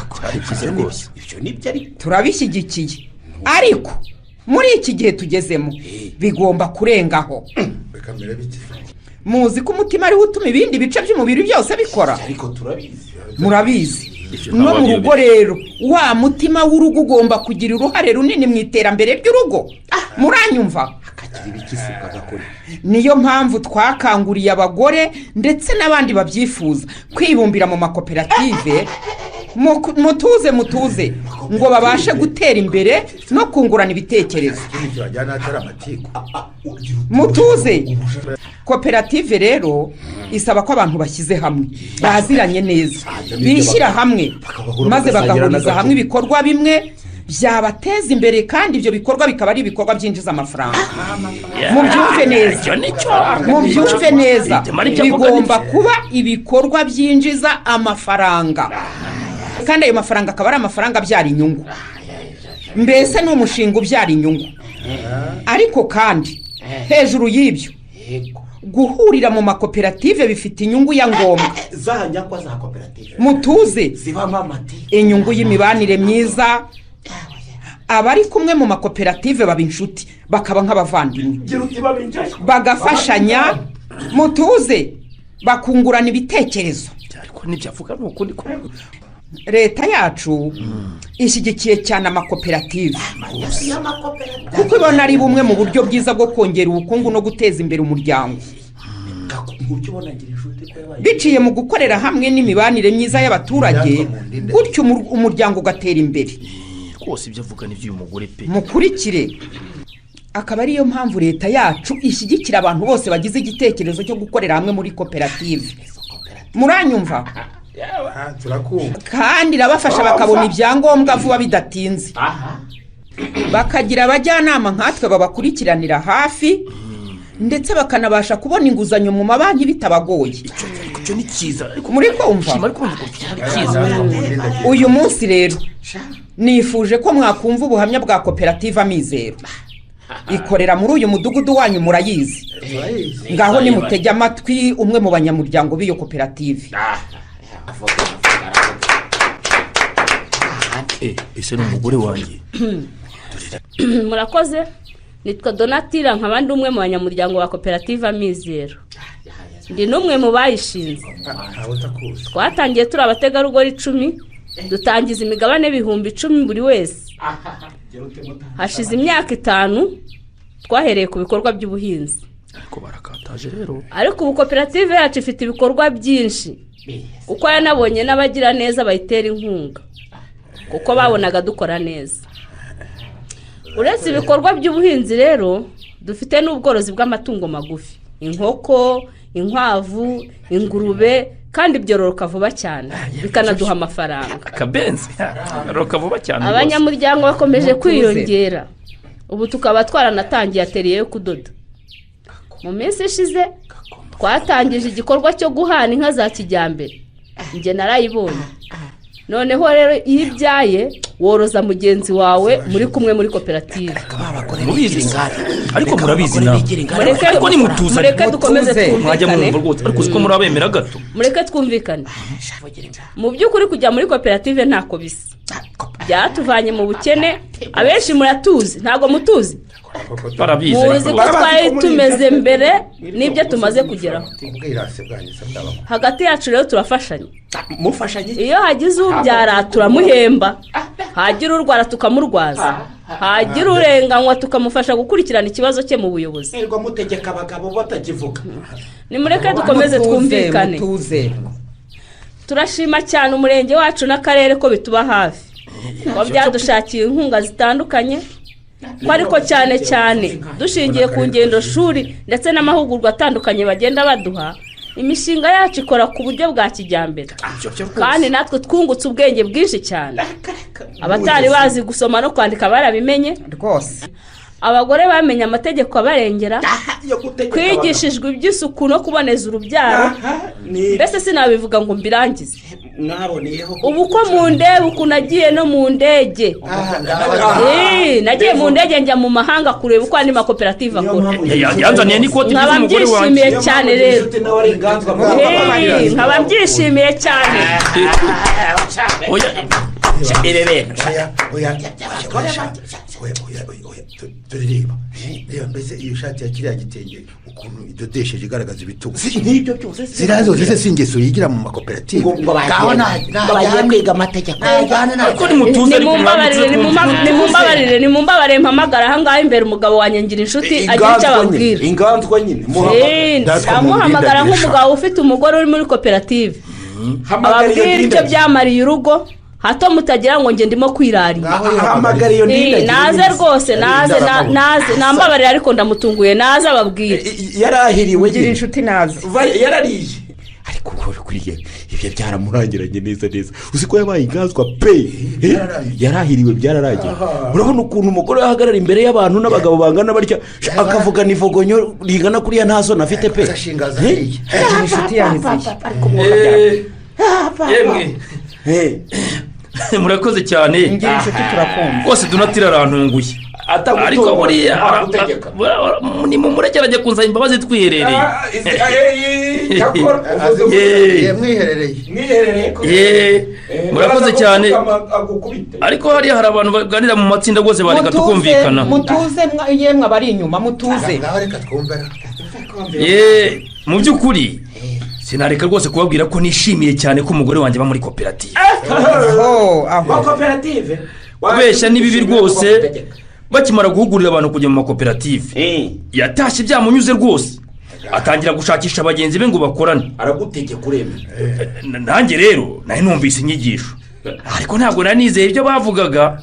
Turabishyigikiye. Ariko muri iki gihe tugezemo bigomba kurengaho. Muzi ko umutima ari utuma ibindi bice by'umubiri byose bikora. Murabizi. No mu rugo rero wa mutima w'urugo ugomba kugira uruhare runini mu iterambere ry'urugo. Muranyumva? Niyo mpamvu twakanguriye abagore ndetse n'abandi babyifuza kwibumbira mu makoperative. Mutuze ngo babashe gutera imbere no kungurana ibitekerezo. Mutuze. Koperative rero isaba ko abantu bashyize hamwe, baziranye neza, bishyira hamwe, maze bagahuriza hamwe ibikorwa bimwe Byabateza imbere, kandi ibyo bikorwa bikaba ari ibikorwa byinjiza amafaranga. Mubyumve neza. Icyo ni cyo. Mubyumve neza. Itemara icyo avuga ni Bigomba byo. kuba ibikorwa byinjiza amafaranga, kandi ayo mafaranga akaba ari amafaranga abyara inyungu. Mbese ni umushinga ubyara inyungu. Ariko kandi hejuru y'ibyo, guhurira mu makoperative bifite inyungu ya ngombwa. Za nyakwa za koperative. Mutuze. Zibamo amati. Inyungu y'imibanire myiza. Abari kumwe mu makoperative baba inshuti, bakaba nk'abavandimwe, bagafashanya. Mutuze, bakungurana ibitekerezo. Ariko nibyo avuga ni ukundi ko Leta yacu ishyigikiye cyane amakoperative, kuko ibona ari bumwe mu buryo bwiza bwo kongera ubukungu no guteza imbere umuryango biciye mu gukorera hamwe n'imibanire myiza y'abaturage, gutyo umuryango ugatera imbere. Rwose ibyo avuga ni by'uyu mugore pe. Mukurikire. Akaba ariyo mpamvu leta yacu ishyigikira abantu bose bagize igitekerezo cyo gukorera hamwe muri koperative. Muranyumva? Turakumva. Kandi irabafasha, bakabona ibyangombwa vuba bidatinze, bakagira abajyanama nkatwe babakurikiranira hafi, ndetse bakanabasha kubona inguzanyo mu mabanki bitabagoye. Icyo ni cyiza ariko. Muri kumva? Shima, ariko urumva ko ari cyiza. Uyu munsi rero nifuje ko mwakumva ubuhamya bwa koperative Amizero ikorera muri uyu mudugudu wanyu. Murayizi. Ngaho nimutege amatwi umwe mu banyamuryango b'iyo koperative. Ese ni umugore wanjye? Murakoze. Nitwa Donatira, nkaba ndi umwe mu banyamuryango ba koperative Amizero, ndi n'umwe mu bayishinze. Twatangiye turi abategarugori 10, dutangiza imigabane 10,000 buri wese. Hashize imyaka 5 twahereye ku bikorwa by'ubuhinzi. Ariko barakataje rero. Ariko ubu koperative yacu ifite ibikorwa byinshi, kuko yanabonye n'abagira neza bayitera inkunga, kuko babonaga dukora neza. Uretse ibikorwa by'ubuhinzi rero, dufite n'ubworozi bw'amatungo magufi: inkoko, inkwavu, ingurube, kandi byororoka vuba cyane bikanaduha amafaranga. Akabenzi yororoka vuba cyane rwose. Abanyamuryango bakomeje Mutuze. kwiyongera, ubu tukaba twaranatangiye atelier yo kudoda. Mu minsi ishize twatangije igikorwa cyo guhana inka za kijyambere. Njye narayibonye. Noneho rero iyo ibyaye woroza mugenzi wawe muri kumwe muri koperative. Mubizi se? Ariko murabizi nawe. Ariko nimutuza. Mureke dukomeze Mwajya twumvikane. mwumva rwose, ariko uzi ko murabemera gato. Mureke twumvikane. Mu by'ukuri kujya muri koperative ntako bisa, byatuvanye mu bukene. Abenshi muratuzi, ntabwo mutuzi? Barabizi. Muzi ko twari tumeze mbere n'ibyo tumaze kugeraho. Ubwirasi bwanyu se bwaba? Hagati yacu rero turafashanya. Mufashanye. Iyo hagize ubyara turamuhemba, hagira urwara tukamurwaza, hagira urenganywa tukamufasha gukurikirana ikibazo cye mu buyobozi. Nirwa mutegeka abagabo batakivuga. Nimureke dukomeze Mutuze, twumvikane. Mutuze. Turashima cyane umurenge wacu n'akarere ko bituba hafi, ko byadushakiye inkunga zitandukanye, ko ariko cyane cyane dushingiye ku ngendo shuri ndetse n'amahugurwa atandukanye bagenda baduha, imishinga yacu ikora ku buryo bwa kijyambere, kandi natwe twungutse ubwenge bwinshi cyane. Abatari bazi gusoma no kwandika barabimenye rwose. Abagore bamenye amategeko abarengera, Yo gutegeka. twigishijwe iby'isuku no kuboneza urubyaro. Ni Mbese sinabivuga ngo mbirangize. Mwaboneyeho. Ubu ko mu ndebe ukuntu nagiye no mu ndege. Nagiye mu ndege njya mu mahanga kureba uko andi makoperative akora. Yanzaniye n'ikoti Nkaba ry'umugore wanjye. mbyishimiye cyane rero. Inshuti nawe ari inganzwa. Nkaba mbyishimiye cyane. Oya. Ibi bintu. Oya, oya, oya, oya, oya, oya, oya, turirimba. Reba mbese iyo shati ya kiriya gitenge ukuntu idodesheje igaragaza ibitugu. N'ibyo byose si- Ziriya zose se si ingeso yigira mu makoperative? Ngo bagiye Ngaho ngo bagiye kwiga amategeko. Najyane. Ariko nimutuze, ariko Nimumbabarire. mwamutse. Nimumbabarire, nimumbabarire mpamagara ahangaha imbere umugabo wanjye ngira inshuti agira icyo Inganzwa nyine, ababwira. inganzwa nyine muhamagara. Ndamuhamagara nk'umugabo ufite umugore uri muri koperative, Hamagara iyo ababwira icyo ndindagiye. byamariye urugo, hato mutagira ngo njye ndimo kwirarira. Hamagara iyo ndindagiye. Naze rwose, naze, naze, nambabarire ariko ndamutunguye, naze ababwire. Yarahiriwe. Gira inshuti naze. Yarariye. Ariko uko bikwiye, ibyo byaramurangiranye neza neza. Uzi ko yabaye inganzwa pe? Yarahiriwe, byararangiye. Urabona ukuntu umugore ahagarara imbere y'abantu n'abagabo bangana batya, akavugana ivogonyo rigana kuriya, nta soni afite pe. Inshuti yanjye. Yemwe, murakoze cyane. Ngira inshuti, turakumva. Rwose Donatira arantunguye, ariko buriya ni mu murekerage kunsaba imbabazi twiherereye. Mwiherereye. Murakoze cyane, ariko hariya hari abantu baganira mu matsinda rwose, bareka tukumvikana. Mutuze yemwe abari inyuma, mutuze. Mu by'ukuri sinareka rwose kubabwira ko nishimiye cyane ko umugore wanjye aba muri koperative. Koperative? Kubeshya ni bibi rwose. Bakimara guhugurira abantu kujya mu makoperative, yatashye byamunyuze rwose, atangira gushakisha bagenzi be ngo bakorane. Aragutegeka uremera. Nanjye rero nari numvise inyigisho, ariko ntabwo nari nizeye ibyo bavugaga,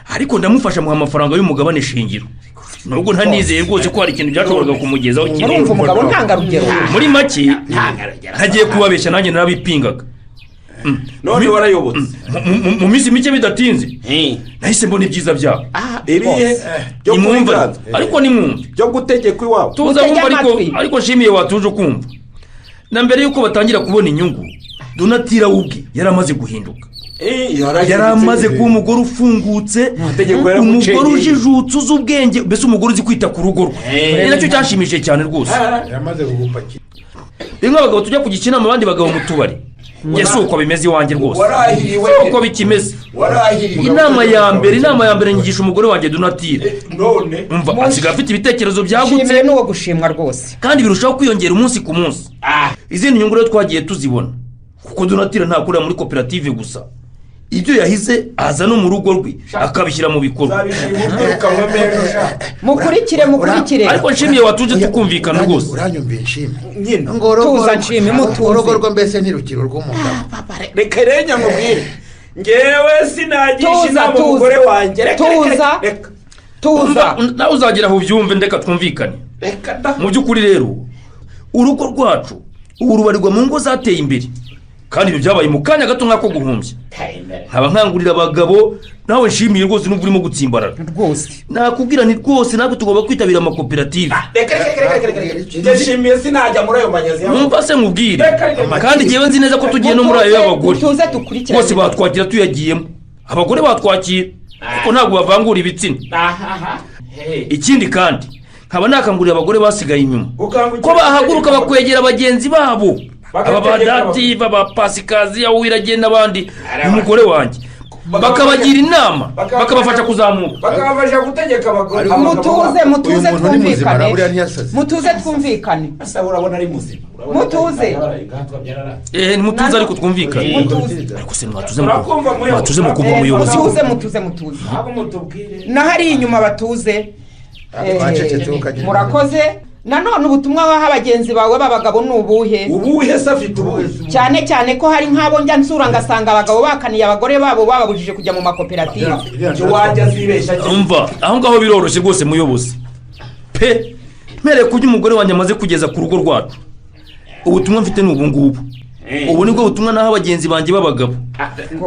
ariko ndamufasha muha amafaranga y'umugabane shingiro, nubwo ntanizeye rwose ko hari ikintu byashoboraga kumugezaho kinini. Urumva umugabo ntangarugero. Muri make ntagiye kubabeshya, nanjye narabipingaga. None warayobotse. Mu minsi mike bidatinze nahise mbona ibyiza byabo. Ibihe? Nimwumve, ariko nimwumve. Byo gutegeka iwabo. Tuza wumva, ariko nshimiye watuje ukumva. Na mbere y'uko batangira kubona inyungu, Donatira we ubwe yari amaze guhinduka, yari amaze kuba umugore ufungutse, umugore ujijutse, uzi ubwenge, mbese umugore uzi kwita ku rugo rwe. Ni nacyo cyanshimishije cyane rwose. Yamaze kugupakira. Rimwe abagabo tujya kugisha inama abandi bagabo mu tubari, njye si uko bimeze iwanjye rwose, si uko bikimeze. Inama ya mbere, inama ya mbere nyigisha umugore wanjye Donatira, umva, asigaye afite ibitekerezo byagutse. Nshimiye n'uwo gushimwa rwose. Kandi birushaho kwiyongera umunsi ku munsi. Izindi nyungu rero twagiye tuzibona, kuko Donatira ntakorera muri koperative gusa, ibyo yahize aza no mu rugo rwe akabishyira mu bikorwa. Mukurikire, mukurikire. Ariko nshimiye watuje tukumvikana rwose. Uranyumviye nshimye? Tuza nshime, mutuze. Urugo rwo mbese ntirukiri urw'umugabo. Reka rero nkubwire, ngewe sinagisha inama umugore wanjye. Tuza, tuza. Nawe uzagera aho ubyumve, ndeka twumvikane. Mu by'ukuri rero urugo rwacu ubu rubarirwa mu ngo zateye imbere, kandi ibyo byabaye mu kanya gato nk'ako guhumbya. Nkaba nkangurira abagabo, nawe nshimiye rwose nubwo urimo gutsimbarara rwose, nakubwira nti rwose natwe tugomba kwitabira amakoperative. Reka reka reka reka reka, nshimiye sinajya muri ayo manyazi. Numva se nkubwire, kandi ngewe nzi neza ko tugiye no muri ayo y'abagore rwose batwakira tuyagiyemo. Abagore batwakira kuko ntabwo bavangura ibitsina. Ikindi kandi nkaba nakangurira abagore basigaye inyuma ko bahaguruka bakwegera bagenzi babo, aba badati, b'abapasikazi, aho wiragiye n'abandi, umugore wanjye, bakabagira inama, bakabafasha kuzamuka, bakabafasha gutegeka abagore. Mutuze, mutuze twumvikane, mutuze twumvikane. Urabona ari muzima. Mutuze. Mutuze ariko twumvikane. Ariko se mwatuze mwatuze mukumva umuyobozi? Mutuze, mutuze, mutuze. N'ahari inyuma batuze. Murakoze. Nanone ubutumwa waha bagenzi bawe b'abagabo ni ubuhe? Ubuhe se afite ubuhe? Cyane cyane ko hari nk'abo njya nsura ngasanga abagabo bakaniye abagore babo, bababujije kujya mu makoperative. Wajya zibeshya. Umva, aho ngaho biroroshye rwose muyobozi pe. Mpereye ku byo umugore wanjye amaze kugeza ku rugo rwacu, ubutumwa mfite ni ubu ngubu. Ubu nibwo butumwa naho bagenzi banjye b'abagabo,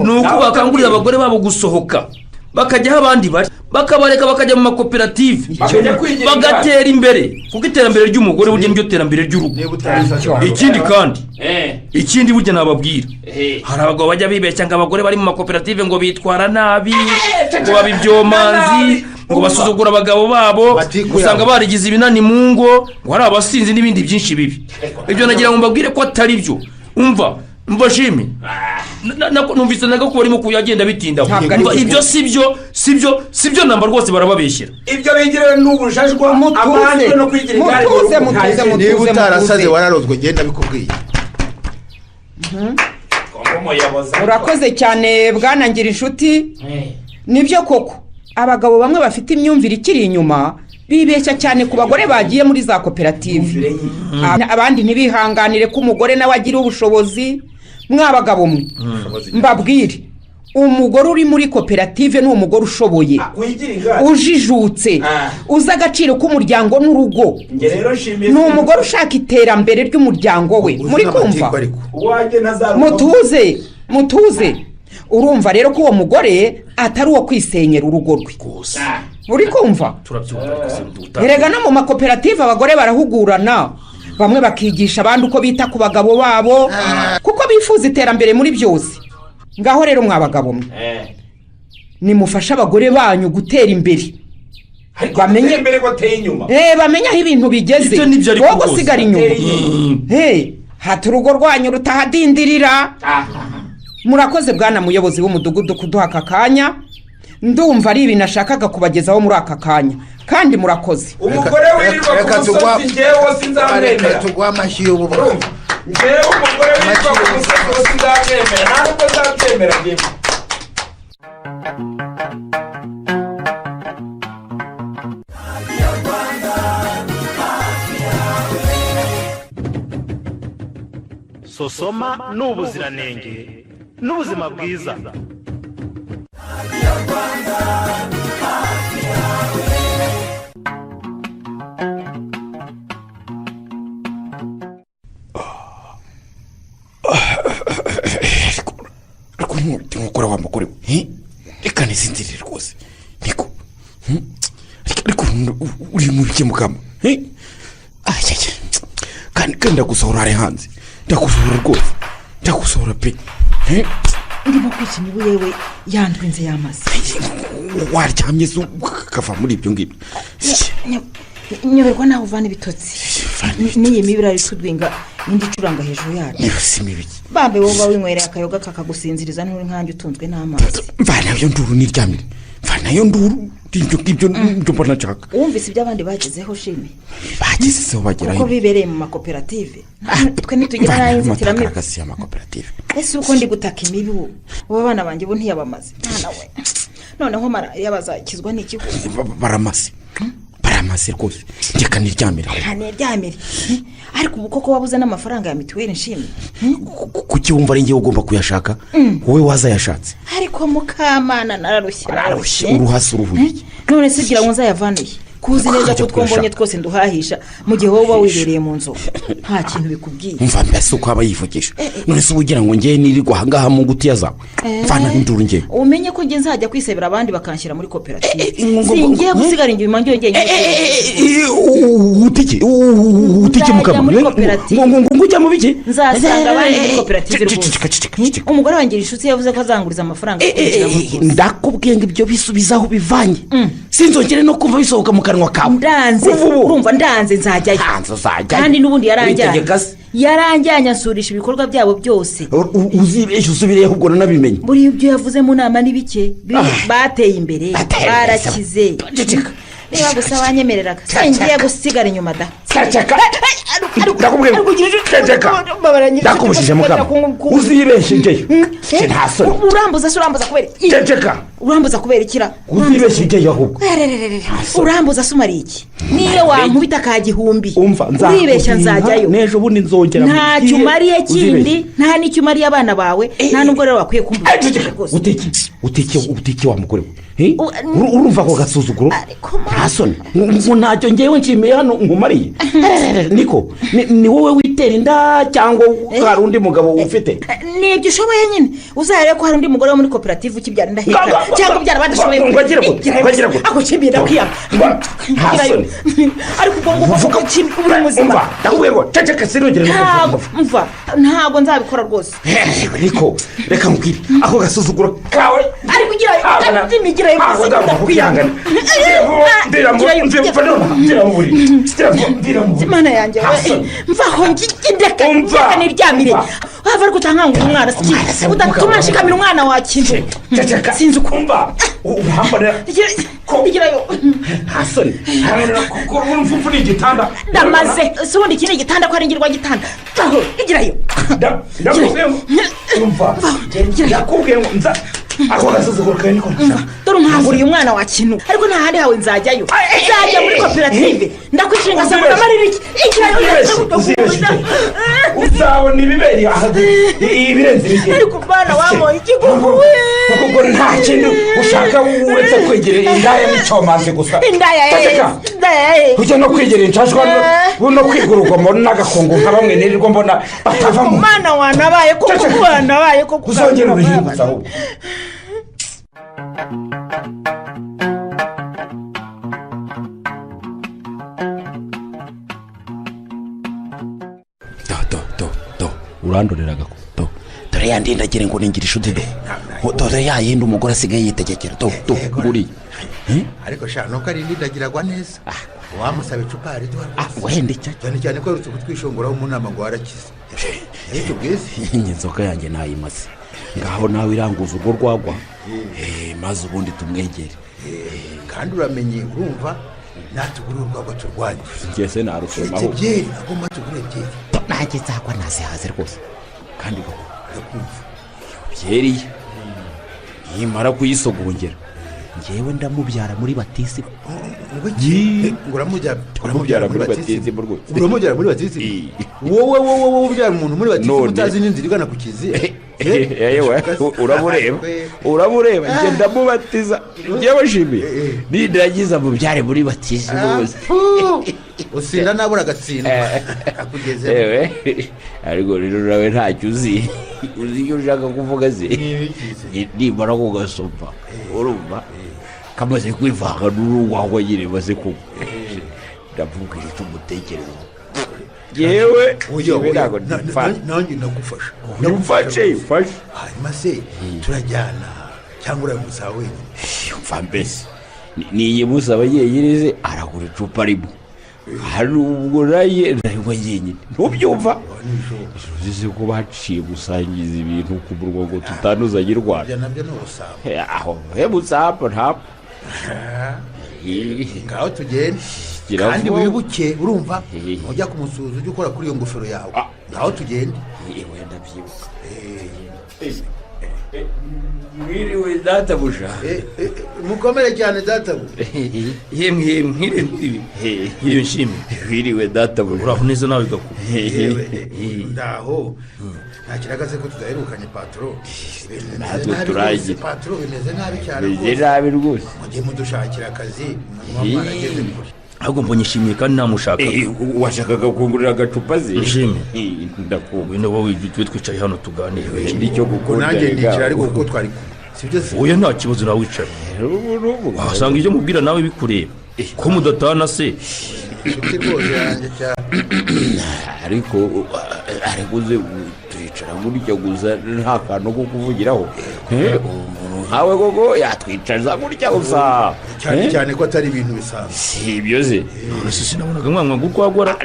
ni uko bakangurira abagore babo gusohoka bakajya aho abandi bari, bakabareka bakajya mu makoperative, bagatera imbere, kuko iterambere ry'umugore burya niryo terambere ry'urugo. Ikindi kandi, ikindi burya nababwira, hari abagabo bajya bibeshya ngo abagore bari mu makoperative ngo bitwara nabi, ngo baba ibyomanzi, ngo basuzugura abagabo babo, usanga barigize ibinani mu ngo, ngo hari abasinzi n'ibindi byinshi bibi. Ibyo nagira ngo mbabwire ko atari byo. Umva, umva shimi, numvise naga ko barimo kuyagenda bitinda. Ibyo sibyo, sibyo, sibyo namba rwose, barababeshyira. Ibyo bigire n'ubujajwa amahane no kwigira igare. Mutuze, mutuze, mutuze. Niba utarasaze wararozwe, ngenda bikubwiye. Urakoze cyane bwana ngira inshuti. Nibyo koko abagabo bamwe bafite imyumvire ikiri inyuma, bibeshya cyane ku bagore bagiye muri za koperative, abandi ntibihanganire ko umugore nawe agira ubushobozi. Mwabagabo mwe, mbabwire, Umugore uri muri koperative ni umugore ushoboye, ujijutse, uzi agaciro k'umuryango n'urugo. Njye rero nshimiye Ni umugore ushaka iterambere ry'umuryango we. Muri kumva? Uwanjye ntazaruka. Mutuze, mutuze. Urumva rero ko uwo mugore atari uwo kwisenyera urugo rwe. Uri kumva? Turabyumva, ariko se nduta. Erega no mu makoperative abagore barahugurana, bamwe bakigisha abandi uko bita ku bagabo babo, kuko bifuza iterambere muri byose. Ngaho rero mwa bagabo mwe, nimufashe abagore banyu gutera imbere, bamenye imbere ko ateye inyuma. Bamenye aho ibintu bigeze. Ibyo nibyo ariko Wowe rwose. gusigara inyuma. Hata urugo rwanyu rutahadindirira. Murakoze bwana muyobozi w'umudugudu kuduha aka kanya. Ndumva ari ibintu nashakaga kubagezaho muri aka kanya, kandi murakoze. Umugore wirirwa ku musozi, njyewe sinzamwemera. Reka tuguhe amashyi y'ububwa. Njyewe umugore wirirwa ku musozi wo sinzamwemera, nta nubwo nzabyemera njyewe. Sosoma ni ubuziranenge n'ubuzima bwiza. Ariko nkukora wa mugore we, reka nisinzirire rwose. Niko ariko uri mu bike mukama. Ayaya, kandi ndagusohora ari hanze, ndagusohora rwose, ndagusohora pe. Ndimo kwica imibu yewe, yandwinze yamaze. Waryamye se ukava muri ibyo ngibyo? Nyoberwa nawe uvana ibitotsi n'iyi mibi irari tudwinga indi icuranga hejuru yacu. Niba si mibi. Bambe wowe uba winywereye akayoga kakagusinziriza, nturi nkanjye utunzwe n'amazi. Mvanayo nduru niryamire, mvanayo nduru, ibyo ngibyo nibyo mbona nshaka. Wumvise ibyo abandi bagezeho, shime? Bagezeho bagerayo. Kuko bibereye mu makoperative, twe ntitugira n'ay'inzitiramibu. Mvanayo amakoperative. Ese uko ndi gutaka imibi, ubu ubu abana banjye bo ntiyabamaze mwana we? Noneho malariya bazakizwa n'iki? Baramase, baramaze rwose, reka niryamire aho. Nta niryamire, ariko ubu koko wabuze n'amafaranga ya mituweli, nshimye? Kuki wumva ari njyewe ugomba kuyashaka? Wowe wazayashatse. Ariko mukamana, nararushye. Nararushye, uruhasi uruhuye. None se ugira ngo nzayavanuye kuzi neza ko utwo mbonye twose nduhahisha, mu gihe wowe uba wibereye mu nzu nta kintu bikubwiye? Mva mbese uko aba yivugisha. None se uba ugira ngo njyewe nirirwa ahangaha mu ngutiya zawe? Mvana induru njyewe. Umenye ko njye nzajya kwisabira abandi bakanshyira muri koperative. Singiye gusigara inyuma njyewe njyenyine. Utike, utike mukama. Nzajya muri koperative. Ngo ujya mu biki? Nzasanga abandi muri koperative rwose. Ceceka, ceceka. Umugore wanjye inshuti yavuze ko azanguriza amafaranga yo kwinjira mu rwose. Ndakubwiye ngo ibyo bisubiza aho bivanye, sinzongere no kumva bisohoka mu kanwa kawe. Ndanze. Kuva ubu. Urumva, ndanze, nzajyayo. Ndanze, uzajyayo. Kandi n'ubundi yaranjyanye. Witegeka se? Yaranjyanye ansurisha ibikorwa byabo byose. Uzibeshye usubireyo, ubwo nanabimenye. Buriya ibyo yavuze mu nama ni bike. Bateye imbere, barakize. Ceceka. Niba gusa wanyemereraga, singiye gusigara inyuma da. Ceceka, ndakubwiye ngo ceceka, ndakubujije mukama, uzibeshye njyeyo, nta soni. Urambuza se? Urambuza kubera iki? Ceceka. Urambuza kubera ikira? Uzibeshye njyeyo ahubwo. Erererere, urambuza se umariye iki niyo wankubita ka gihumbi? Umva. Uribeshya, nzajyayo. N'ejo bundi nzongera. Ntacyo umariye kindi, nta n'icyo umariye abana bawe, nta n'ubwo rero bakwiye kumbuza rwose. Uteke, uteke, uteke wa mugore we. Urumva ako gasuzuguro? Nta soni ngo ntacyo ngewe nshimiye hano nkumariye. Ererere, niko ni wowe witera inda cyangwa hari undi mugabo ufite? Nibyo ushoboye nyine, uzarebe ko hari undi mugore wo muri koperative ukibyara indaheka cyangwa ubyara badashoboye. Ngo agire gute? Ngo agire gute? Ako nshimiye, ndakwiyama. Nta soni. Ariko ubwo ngubwo Uvuga uri muzima? Umva, ndakubwiye ngo ceceka, sinongere no Ntabwo kuvuga. mva, ntabwo nzabikora rwose. Ariko reka nkubwire, ako gasuzuguro kawe. Ariko ugirayo imigirayo. Ntabwo nzagomba kwihangana. Ndira mu buriri, ndira mu buriri. Imana yanjye we, mvaho ndeka, ndeka niryamire. Wava ariko utankangura umwana si udatuma nshikamira umwana wa kintu. Ceceka. Sinzi uko. Umva, urambonera. Igirayo. Nta soni, kuko urumva ni igitanda. Ndamaze si ubundi iki ni igitanda ko ari ngirwa gitanda? Vaho, igirayo. Ndakubwiye ngo umva, ndakubwiye ngo nza ako gasuzuguro kawe niko nshaka. Dore unkanguriye umwana wa kintu, ariko nta handi hawe nzajyayo, nzajya muri koperative. Ndakwishinga se ngo iki? Igirayo. Uzibeshye, uzabona ibibereye aha ibirenze ibigeni. Ariko umwana wamoye ikigugu we. Kuko nta kintu ushaka uretse kwegera indaya n'icyomanzi gusa. Indaya Ceceka. Indaya. Ujya no kwegera injajwa no kwiga urugomo n'agakungu nka bamwe nirirwa mbona batavamo. Mwana wanabaye koko, wanabaye koko. Uzongera ubihindutse ahubwo. Do do do do, urandorera gako. Do, dore ya ndindagire ngo ningira inshuti. Do, dore ya yindi umugore asigaye yitegekera. Do do, nguriye. Ariko sha, nuko ari ndindagiragwa neza, wamusaba icupa hari duha. Wenda icyo cyane cyane ko aherutse kutwishongoraho mu nama ngo warakize, ariko ubwize. Inzoga yanjye nayimaze, ngaho nawe iranguza urwo rwagwa, maze ubundi tumwegere. Kandi uramenye, urumva, natugurire urwagwa turwanye. Ngeze narusomaho. Uretse byeri, agomba tugure byeri. Nanjye nzagwa nazihaze rwose. Kandi koko byeri nimara kuyisogongera, ngewe ndamubyara muri batisimu. Ngo uramubyara muri batisimu rwose. Uramubyara muri batisimu? Wowe wowe wowe, ubyara umuntu muri batisimu utazi n'inzira igana ku kiliziya? Yewe, urabureba, urabureba. Njye ndamubatiza, njyewe nshimiye nindagiza mubyare muri batisimu rwose. Usinda nabura agatsinda akugezemo. Yewe, ariko rero nawe ntacyo uzi. Uzi icyo ushaka kuvuga se? Nimara kugasoma, urumva kamaze kwivanga n'urwagwa nyine maze kunywa, ndamubwira icyo umutekereza. Yewe, nanjye ndagufasha. Ndagufashe, mfashe. Hanyuma se turajyana cyangwa uramusaba wenyine? Mva mbese, niyimusaba yenyine se aragura icupa rimwe? Hari ubwo naye ndanywa yenyine, ntubyumva? Uzi ko baciye gusangiza ibintu ku murwa ngo tutanduzanye i Rwanda? Ibyo nabyo ni ubusambo. Aho he busambo ntabwo. Ngaho tugende, kandi wibuke, urumva, ujya kumusuhuza ujye ukora kuri iyo ngofero yawe. Ngaho tugende. Wenda byibuka. Mwiriwe databuja. Mukomere cyane databuja. Yemwe, mwiriwe, iyo nshimwe. Mwiriwe databuja. Uraho neza nawe gaku? Ndaho, nta kiragaze ko tudaherukanye patro. Natwe turagira. Patro, bimeze nabi cyane. Bimeze nabi rwose. Mujye mudushakira akazi, muba mwarageze kure. Ahubwo mbonye ishimye kandi namushaka. Washakaga kungurira agacupa ze? Nshimye. Ndakumva. Ngwino wowe, tube twicaye hano tuganire. Nicyo gukunda. Nanjye ndicara ariko kuko twari kumwe. Sibyo se? Oya, nta kibazo, nawe wicara. Wasanga ibyo mubwira nawe bikureba. Ko mudatana se? Inshuti rwose yanjye cyane. Ariko ariko uze turicara gutya gusa nta kantu ko kuvugiraho. Umuntu nkawe koko yatwicaza gutya gusa? Cyane cyane ko atari ibintu bisanzwe. Si ibyo se? None se sinabonaga mwanywa urwagwa?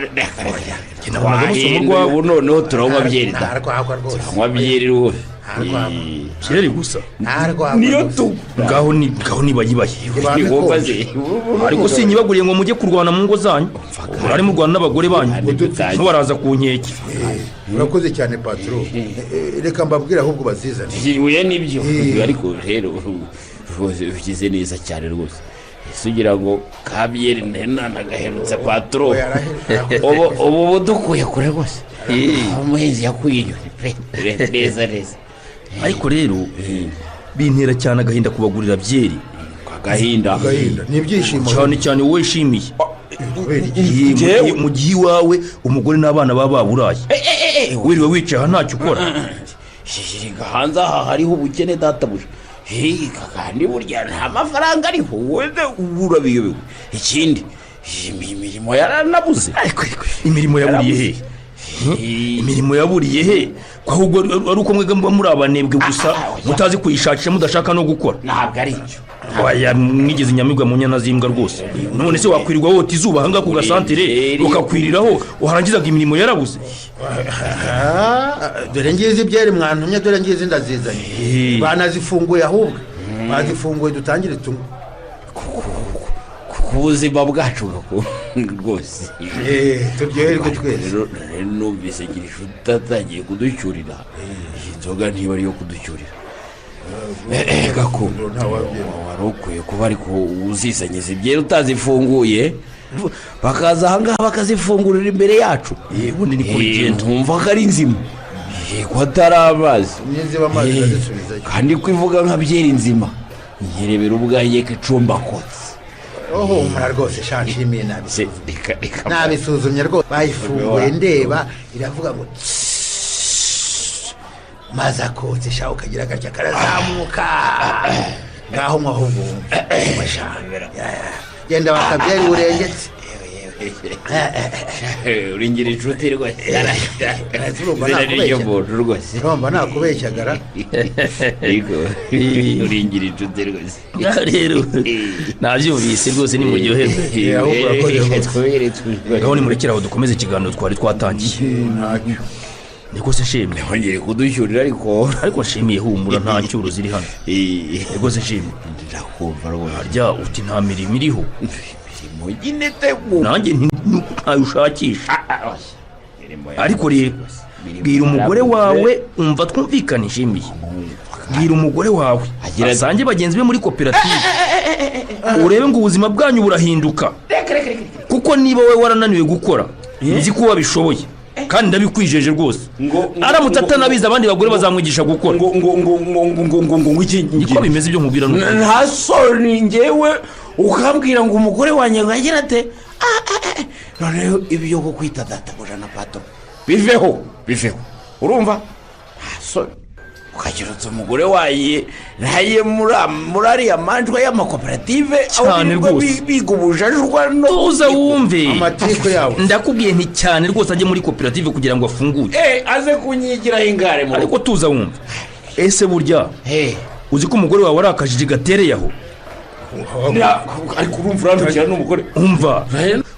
Nabonaga musoma urwagwa. Ubu noneho turanywa byeri da. Nta rwagwa rwose. Turanywa byeri rwose. Byeri gusa. Nta rwagwa. Niyo tu ngaho ni ngaho nibayibaye. Ariko sinyibaguriye ngo mujye kurwana mu ngo zanyu. Murari murwana n'abagore banyu. Ntubaraza ku nkeke. Urakoze cyane patro. Reka mbabwire ahubwo bazizane. Uye nibyo. Ariko rero rwose ugize neza cyane rwose. Ese ugira ngo kabyeri nagaherutse patro? Ubu budukuye kure rwose. Umuhinzi yakuye inyoni pe, neza neza. Ariko rero bintera cyane agahinda kubagurira byeri. Agahinda. Agahinda ni ibyishimo. Cyane cyane wowe wishimiye. Mu gihe iwawe umugore n'abana baba baburaye, wiriwe wicaye aha ntacyo ukora. Hanze aha hariho ubukene databuja. Kandi burya nta mafaranga ariho, wowe urabiyobewe. Ikindi, imirimo yaranabuze. Imirimo yaburiye he? Imirimo yaburiye he? Ko ahubwo ari uko mwebwe muba muri abanebwe gusa, mutazi kuyishakisha, mudashaka no gukora. Ntabwo ari icyo. Oya, mwigeze inyamibwa mu nyana z'imbwa rwose. None se wakwirirwa wota izuba ahangaha ku gasantere ukakwiriraho, warangizaga imirimo yarabuze? Dore ngizi byeri mwantumye, dore ngizi ndazizanye. Banazifunguye ahubwo. Bazifunguye, dutangire tunywe. Ku buzima bwacu rwose. Turyoherwe twese. Rero numvise ngira inshuti atangiye kuducyurira. Iyi nzoga ntiba ariyo kuducyurira. Gakundo, wari ukwiye kuba ariko uzizanye ibyera utazifunguye, bakaza ahangaha bakazifungurira imbere yacu. Ubundi niko bigenda. Ntumva ko ari nzima. Ko atari amazi. Niziba amazi ndazisubizayo. Kandi ko ivuga nka byeri nzima, nyirebera ubwanjye ko icumba kotse. Humura rwose sha, nshimiye, nabisuzumye, nabisuzumye rwose. Bayifunguye ndeba, iravuga ngo tss, maze akotse sha, ukagira agatya karazamuka. Ngaho mwaho wumva sha. Ya, ya. Genda bakabyeri urengetse. Uringira inshuti rwose. Urumva Izina ni ryo nakubeshya. muntu rwose. Urumva nakubeshyagara. Ariko uringira inshuti rwose. Ngaho rero nabyumvise rwose, nimuryoherwe. Eh, ahubwo urakoze rwose. Twere twere. Ngaho nimurekere aho, dukomeze ikiganiro twari twatangiye. Ntacyo. Niko se nshimye? Ntongere kudushyurira ariko. Ariko nshimiye, humura, nta cyuro ziri hano. Niko se nshimye? Ndakumva rwose. Harya uti nta mirimo iriho? Imirimo nyine te. Nanjye nti nuko ntayo ushakisha. Ariko rero bwira umugore wawe, umva twumvikane, nshimiye, bwira umugore wawe asange bagenzi be muri koperative, urebe ngo ubuzima bwanyu burahinduka. Kuko niba wowe warananiwe gukora, nzi ko wabishoboye kandi ndabikwijeje rwose. Aramutse atanabizi, abandi bagore bazamwigisha gukora. Ngo ngo ngo ngo ngo ngo ngo ngo iki? Niko bimeze ibyo nkubwira nuko. Nta soni, ngewe ukambwira ngo umugore wanjye ngo agira ate? Ah, ah, ah. Noneho ibyo kukwita databuja na pato biveho, biveho, urumva? Nta soni, ukagira uti umugore waye naye muri ariya manjwa y'amakoperative aho Cyane birirwa rwose. biga ubujajwa no Tuza wumve. Amatiku yabo. Ndakubwiye nti cyane rwose, ajye muri koperative kugira ngo afungure. Aze kunyigiraho ingare mu rugo. Ariko tuza wumve, ese burya uzi ko umugore wawe ari akajiji gatereye aho? Ariko urumva urandukira n'umugore. Umva,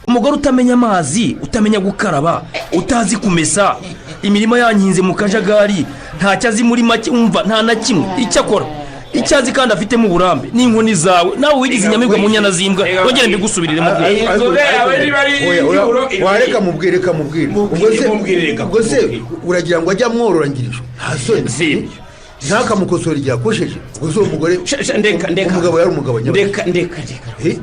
umugore utamenya amazi, utamenya gukaraba, utazi kumesa, imirima yankinze mu kajagari, ntacyo azi muri make. Umva, nta na kimwe icyo akora, icyo azi kandi afitemo uburambe ni inkoni zawe. Nawe wigize inyamibwa mu nyana z'imbwa. Wongere mbigusubiriremo rwose. Inzoga yawe niba ari Oya, oya, igihuro. Wareka mubwire, reka mubwire. Ubwo se Mubwire, reka ubwo se uragira ngo ajye amworora ngirisho? Nta soni. Si ibyo. Ntakamukosora igihe akosheje? Ubwo se uwo mugore Sha, sha, ndeka ndeka. umugabo yari umugabo nyabagendwa. Ndeka ndeka ndeka.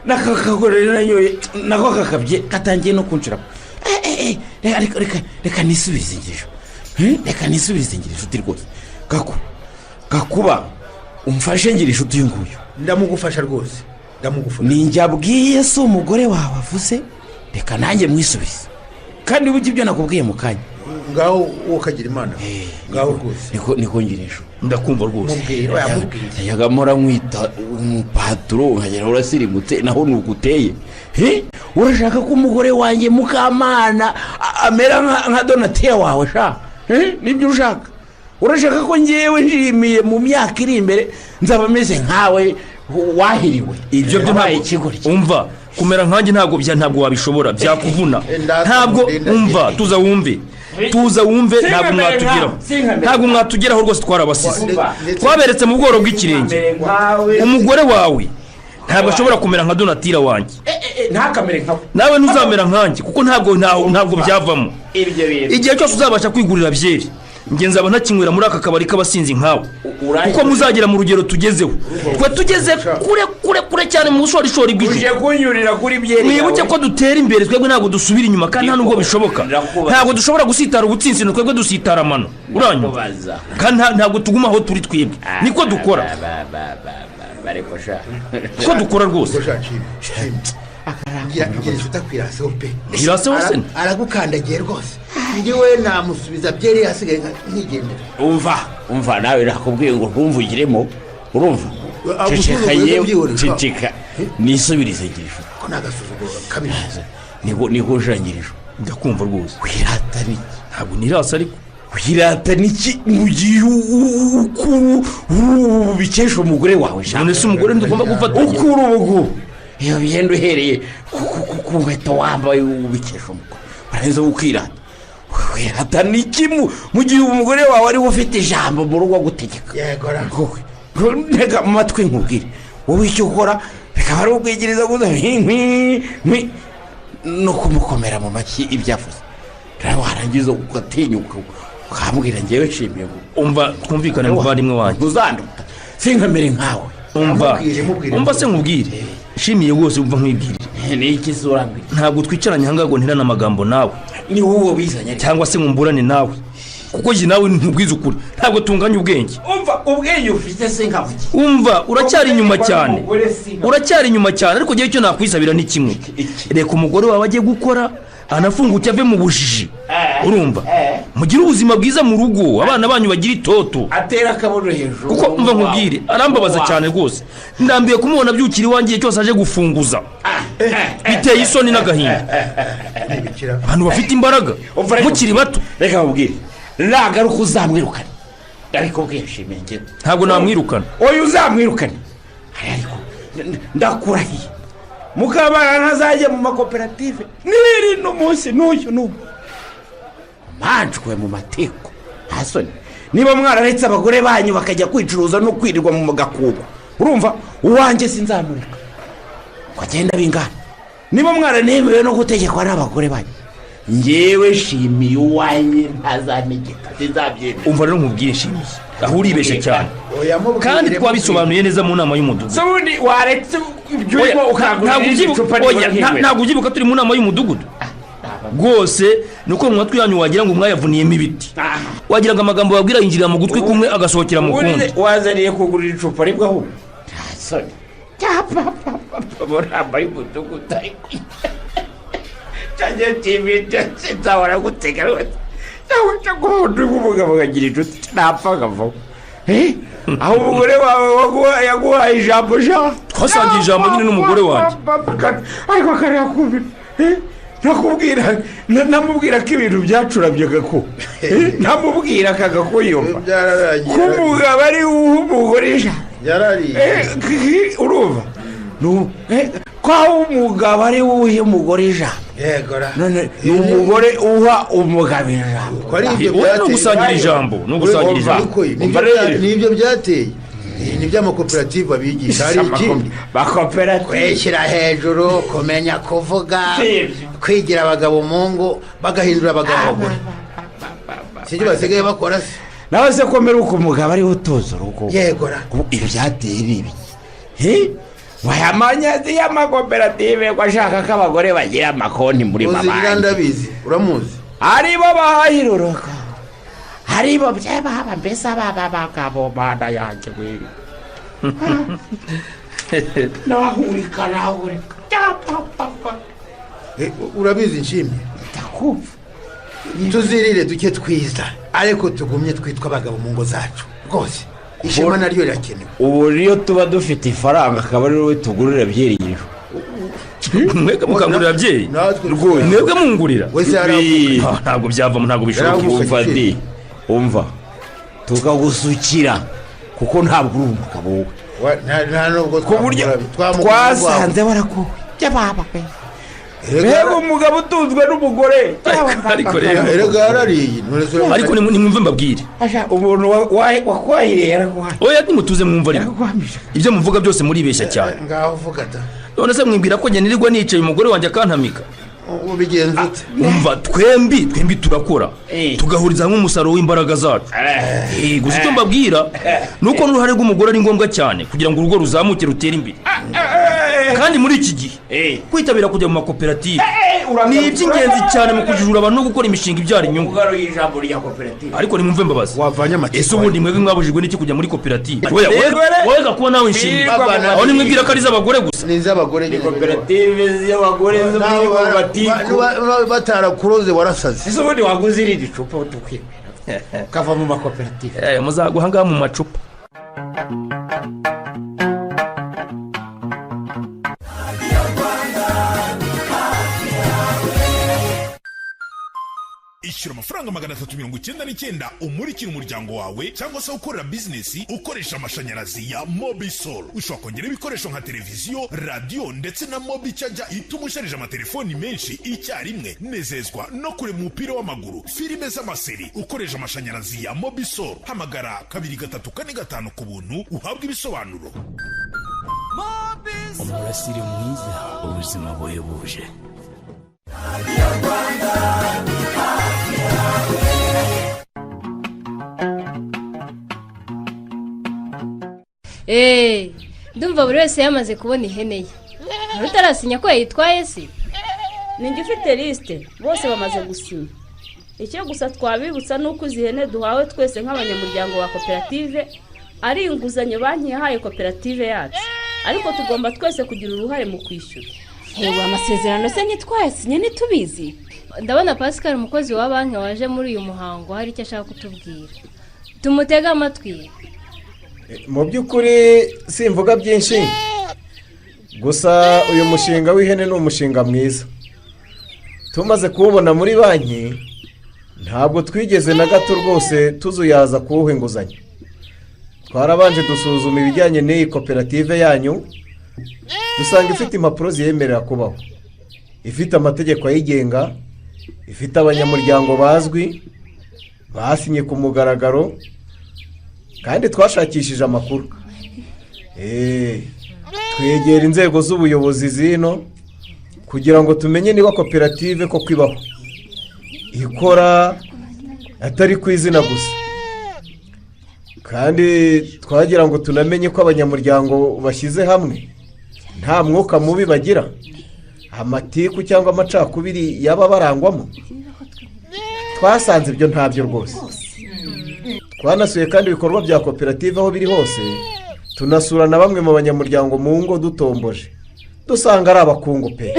Naka kagore nanyoye nako kakabye katangiye no kunshiramo. Reka reka reka reka nisubirize ingirisho. Reka nisubirize ngira inshuti rwose. Gakuba, umfashe ngira inshuti uyu nguyu. Ndamugufasha rwose, ndamugufasha. Ninjye abwiye, si umugore wawe avuze. Reka nanjye mwisubize, kandi wibuke ibyo nakubwiye mu kanya. Ngaho wowe ukagira Imana, ngaho rwose. Niko niko ngira inshuti. Ndakumva rwose. Mubwire, oya, mubwire. Najyaga mpora nkwita umupaturo, nkagera urasirimutse, naho ni uko uteye. He? Urashaka ko umugore wanjye Mukamana amera nka Donatiya wawe sha? He? Nibyo ushaka? Urashaka ko ngewe nshimiye mu myaka iri imbere nzaba meze nkawe wahiriwe? Ibyo byo Wabaye ntabwo ikigoryi. Umva, kumera nkanjye ntabwo bya ntabwo wabishobora, byakuvuna. Ntabwo umva, tuza wumve, tuza wumve, ntabwo mwatugeraho, ntabwo mwatugeraho rwose. Twarabasize, twaberetse mu bworo bw'ikirenge. Umugore wawe ntabwo ashobora kumera nka Donatira wanjye. Ntakamere nkawe. Nawe ntuzamera nkanjye, kuko ntabwo byavamo. Ibyo bintu. Igihe cyose uzabasha kwigurira byeri, njye nzaba ntakinywera muri aka kabari k'abasinzi nkawe, kuko muzagera mu rugero tugezeho. Twe tugeze kure kure kure cyane mu bushorishori Uje bw'ijuru. kunyurira kuri byeri Mwibuke yawe. ko dutera imbere, twebwe ntabwo dusubira inyuma, kandi nta nubwo bishoboka. Ndakubaza. Ntabwo dushobora gusitara ubutsinsino, twebwe dusitara amano, uranyumva? Ndakubaza. Kandi ntabwo tuguma aho turi, twebwe niko dukora. Ariko sha. Ko dukora rwose. Ngira inshuti akwiraseho pe. Iraseho se? Aragukandagiye rwose. Njyewe namusubiza byeri, hasigaye nkigendera. Umva, umva, nawe nakubwiye ngo ntumvugiremo, urumva? Agusuzugura. Ceceka yewe. Byihorera. Ceceka nisubirize ngira inshuti. Ko ni agasuzuguro gakabije. Niko niko nshangirije. Ndakumva rwose. Wirata niki? Ntabwo nirasa ariko. Wirata niki mu gihe ukuru ubikesha umugore wawe sha? None se umugore ntugomba gufatanya? Ukuru ubu iyo bigenda uhereye ku nkweto wambaye ubikesha umugore, warangiza ukirata. Wirata niki mu gihe umugore wawe ariwe ufite ijambo mu rugo agutegeka? Yego ra. Wowe, ntega amatwi nkubwire, wowe icyo ukora bikaba ari ukwegereza gusa nkwi nkwi no kumukomera mu mashyi ibyo avuze, rero warangiza ugatinyuka ukambwira ngewe nshimiye ngo Umva, twumvikane muvandimwe wanjye. Ntuzanduta, sinkamere nkawe. Umva. Mubwire, mubwire. Umva se nkubwire, nshimiye rwose, umva nkwibwire. Ni iki se urambwira? Ntabwo twicaranye ahangaha ngo nterane amagambo nawe Ni wowe wizanye ariko. cyangwa se ngo mburane nawe. Kuko njye nawe ntubwiza ukuri, ntabwo tunganya ubwenge. Umva, ubwenge ufite se nkabuki? Umva, uracyari inyuma cyane, uracyari inyuma cyane. Ariko njyewe icyo nakwisabira ni kimwe: reka umugore wawe ajye gukora, anafunguke, ave mu bujiji. Urumva, mugire ubuzima bwiza mu rugo, abana banyu bagira itoto. Atera akabuno hejuru. Kuko umva nkubwire, arambabaza cyane rwose. Ndambiwe kumubona abyukira iwanjye igihe cyose aje gufunguza, biteye isoni n'agahinda. Abantu bafite imbaraga mukiri bato. Reka nkubwire, nagaruka uzamwirukane. Ariko bwishimiye njyewe. Ntabwo namwirukana. Oya, uzamwirukane. Ariko ndakurahiye, Mukamana ntazajya mu makoperative niri n'umunsi n'uyu n'ubu manjwe mu mateko. Nta soni niba mwararetse abagore banyu bakajya kwicuruza no kwirirwa mu gakubo. Urumva, uwanjye sinzamureka ngo agende bingana. Niba mwaranemewe no gutegekwa n'abagore banyu, ngewe shimiye uwanjye ntazanegeka, sinzabyemera. Umva rero nkubwire, nshimiye, aho uribeshye cyane, kandi twabisobanuye neza mu nama y'umudugudu. Se ubundi waretse ibyo urimo ukangurira Ntabwo ubyibuka? icupa? Oya, ntabwo ubyibuka turi mu nama y'umudugudu? Rwose ni uko mu matwi yanyu wagira ngo mwayavuniyemo ibiti, wagira ngo amagambo babwira yinjirira mu gutwi kumwe agasohokera mu kundi. Wazaniye kugurira icupa rimwe ahubwo, nta soni. Mu nama y'umudugudu, ariko cyangwa kimite sinzahora gutega rwose, cyangwa cyangwa undi w'umugabo akagira inshuti ntapfa akavaho. Aho umugore wawe yaguhaye ijambo ja? Twasangiye ijambo nyine n'umugore wanjye. Ariko kariya nakubwira, namubwira ko ibintu byacuramye gako, namubwira akagakuyumva ko umugabo ari uw'umugore ijambo. Urumva ko aho umugabo ari we uha umugore ijambo, none ni umugore uha umugabo ijambo. Ni ugusangira ijambo, ni ugusangira ijambo. Nibyo byateye, ni by'amakoperative abigisha. Hari ikindi? Bakoperative. Kwishyira hejuru, kumenya kuvuga, kwigira abagabo mu ngo, bagahindura abagabo abagore. Sibyo basigaye bakora se? Nawe se ko mbere uko umugabo ariwe utoza urugo? Yegora. Ibi byateye ni ibi wayamanyazi y'amakoperative, ko ashaka ko abagore bagira amakonti muri mabanki. Ndabizi, uramuzi. Aribo bahahira urugo, aribo byababa, mbese ababa bagabo. Mana yanjye we, nahurika nahurika. Urabizi nshimye. Ndakumva. Tuzirire duke twiza, ariko tugumye twitwa abagabo mu ngo zacu rwose. Ishema naryo rirakenewe. Ubu niyo tuba dufite ifaranga, akaba ari wowe tugurira byiringiro. Mwebwe mukangurira byeri? Mwebwe mungurira? Ntabwo byavamo, ntabwo bishoboka. Umva di, umva, tukagusukira kuko ntabwo uri umugabo we. Ku buryo twasanze warakuwe by'ababa pe. Mbega umugabo utunzwe n'umugore! Ariko rero, ariko nimwumve mbabwire. Umuntu wakwahiriye yaraguhaye. Oya, nimutuze mwumva. Ariko ibyo muvuga byose muribeshya cyane. Ngaho uvuga da. None se mwibwira ko njye nirirwa nicaye umugore wanjye akantamika? Ubigenza ute? Umva, twembi turakora, tugahuriza hamwe umusaruro w'imbaraga zacu. Gusa icyo mbabwira ni uko n'uruhare rw'umugore ari ngombwa cyane kugira ngo urugo ruzamuke, rutere imbere. Kandi muri iki gihe kwitabira kujya mu makoperative ni iby'ingenzi cyane mu kujijura abantu no gukora imishinga ibyara inyungu. Ariko nimwumve mbabazi, ese ubundi mwebwe mwabujijwe n'iki kujya muri koperative? Wowe gakuba nawe inshinga, aho nimwibwira ko ari iz'abagore gusa? Ni iz'abagore. Ni koperative z'abagore zo muri matiku. Batarakuroze warasaze. Ese ubundi waguze irindi cupa tukwemera ukava mu makoperative? Muzaguha ngaha mu macupa. Ishyura amafaranga 399 umurikira umuryango wawe cyangwa se ukorera bizinesi ukoresha amashanyarazi ya Mobisol. Ushobora kongera ibikoresho nka televiziyo, radiyo ndetse na mobi charger ituma usharije amatelefoni menshi icyarimwe. Nezezwa no kureba umupira w'amaguru, filime z'amaseri ukoresha amashanyarazi ya Mobisol. Hamagara 2345 ku buntu uhabwe ibisobanuro. Umurasire mwiza, ubuzima buhebuje. Eee, ndumva buri wese yamaze kubona ihene ye. Hari utarasinya ko yayitwaye se? Ninjye ufite lisite, bose bamaze gusinya. Icyo gusa twabibutsa ni uko izi hene duhawe twese nk'abanyamuryango ba koperative ari inguzanyo banki yahaye koperative yacu, ariko tugomba twese kugira uruhare mu kwishyura. Hewe, amasezerano se ntitwayasinye, ntitubizi? Ndabona Pascal, umukozi wa banki waje muri uyu muhango, hari icyo ashaka kutubwira. Tumutege amatwi. Mu by'ukuri simvuga byinshi, gusa uyu mushinga w'ihene ni umushinga mwiza. Tumaze kuwubona muri banki, ntabwo twigeze na gato rwose tuzuyaza kuwuha inguzanyo. Twarabanje dusuzuma ibijyanye n'iyi koperative yanyu, dusanga ifite impapuro ziyemerera kubaho, ifite amategeko ayigenga, ifite abanyamuryango bazwi basinye ku mugaragaro, kandi twashakishije amakuru, twegera inzego z'ubuyobozi zino kugira ngo tumenye niba koperative koko ibaho, ikora atari ku izina gusa, kandi twagira ngo tunamenye ko abanyamuryango bashyize hamwe nta mwuka mubi bagira, amatiku cyangwa amacakubiri yaba barangwamo. Twasanze ibyo ntabyo rwose. Twanasuye kandi ibikorwa bya koperative aho biri hose, tunasura na bamwe mu banyamuryango mu ngo dutomboje, dusanga ari abakungu pe.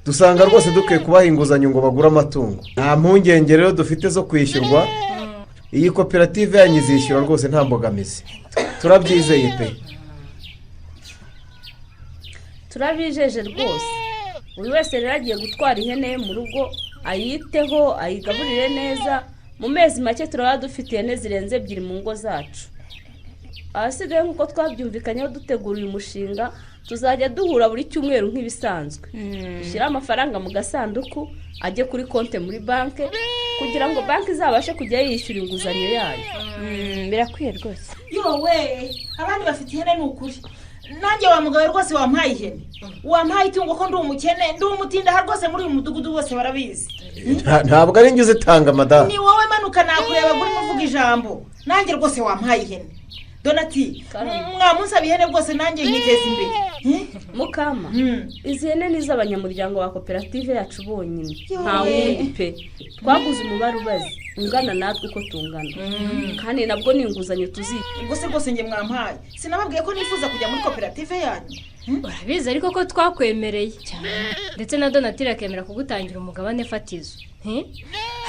Dusanga rwose dukwiye kubaha inguzanyo ngo bagure amatungo. Nta mpungenge rero dufite zo kwishyurwa. Iyi koperative yanyu izishyura rwose nta mbogamizi, turabyizeye pe. Turabijeje rwose. Buri wese rero agiye gutwara ihene ye mu rugo, ayiteho, ayigaburire neza. Mu mezi make turaba dufite ihene zirenze 2 mu ngo zacu. Ahasigaye nk'uko twabyumvikanyeho dutegura uyu mushinga, tuzajya duhura buri cyumweru nk'ibisanzwe, dushyire amafaranga mu gasanduku ajye kuri konte muri banki, kugira ngo banki izabashe kujya yishyura inguzanyo yayo. Birakwiye rwose. Yowe, abandi bafite ihene ni ukuri. Nanjye wa mugabo rwose wampaye ihene, wampaye itungo, ko ndi umukene, ndi umutindaha rwose muri uyu mudugudu bose barabizi. Ntabwo ari njye uzitanga madamu. Ni wowe manuka nakureba urimo uvuga ijambo. Nanjye rwose wampaye ihene. Donati, mwamunsaba ihene rwose nanjye nkiteza imbere. Mukama, izi hene ni iz'abanyamuryango ba koperative yacu bonyine, nta wundi pe. Twaguze umubare ubaze ungana natwe uko tungana, kandi nabwo ni inguzanyo tuzi. Rwose rwose njye mwampaye, sinababwiye ko nifuza kujya muri koperative yanyu? Urabizi ariko ko twakwemereye, ndetse na Donatire akemera kugutangira umugabane fatizo.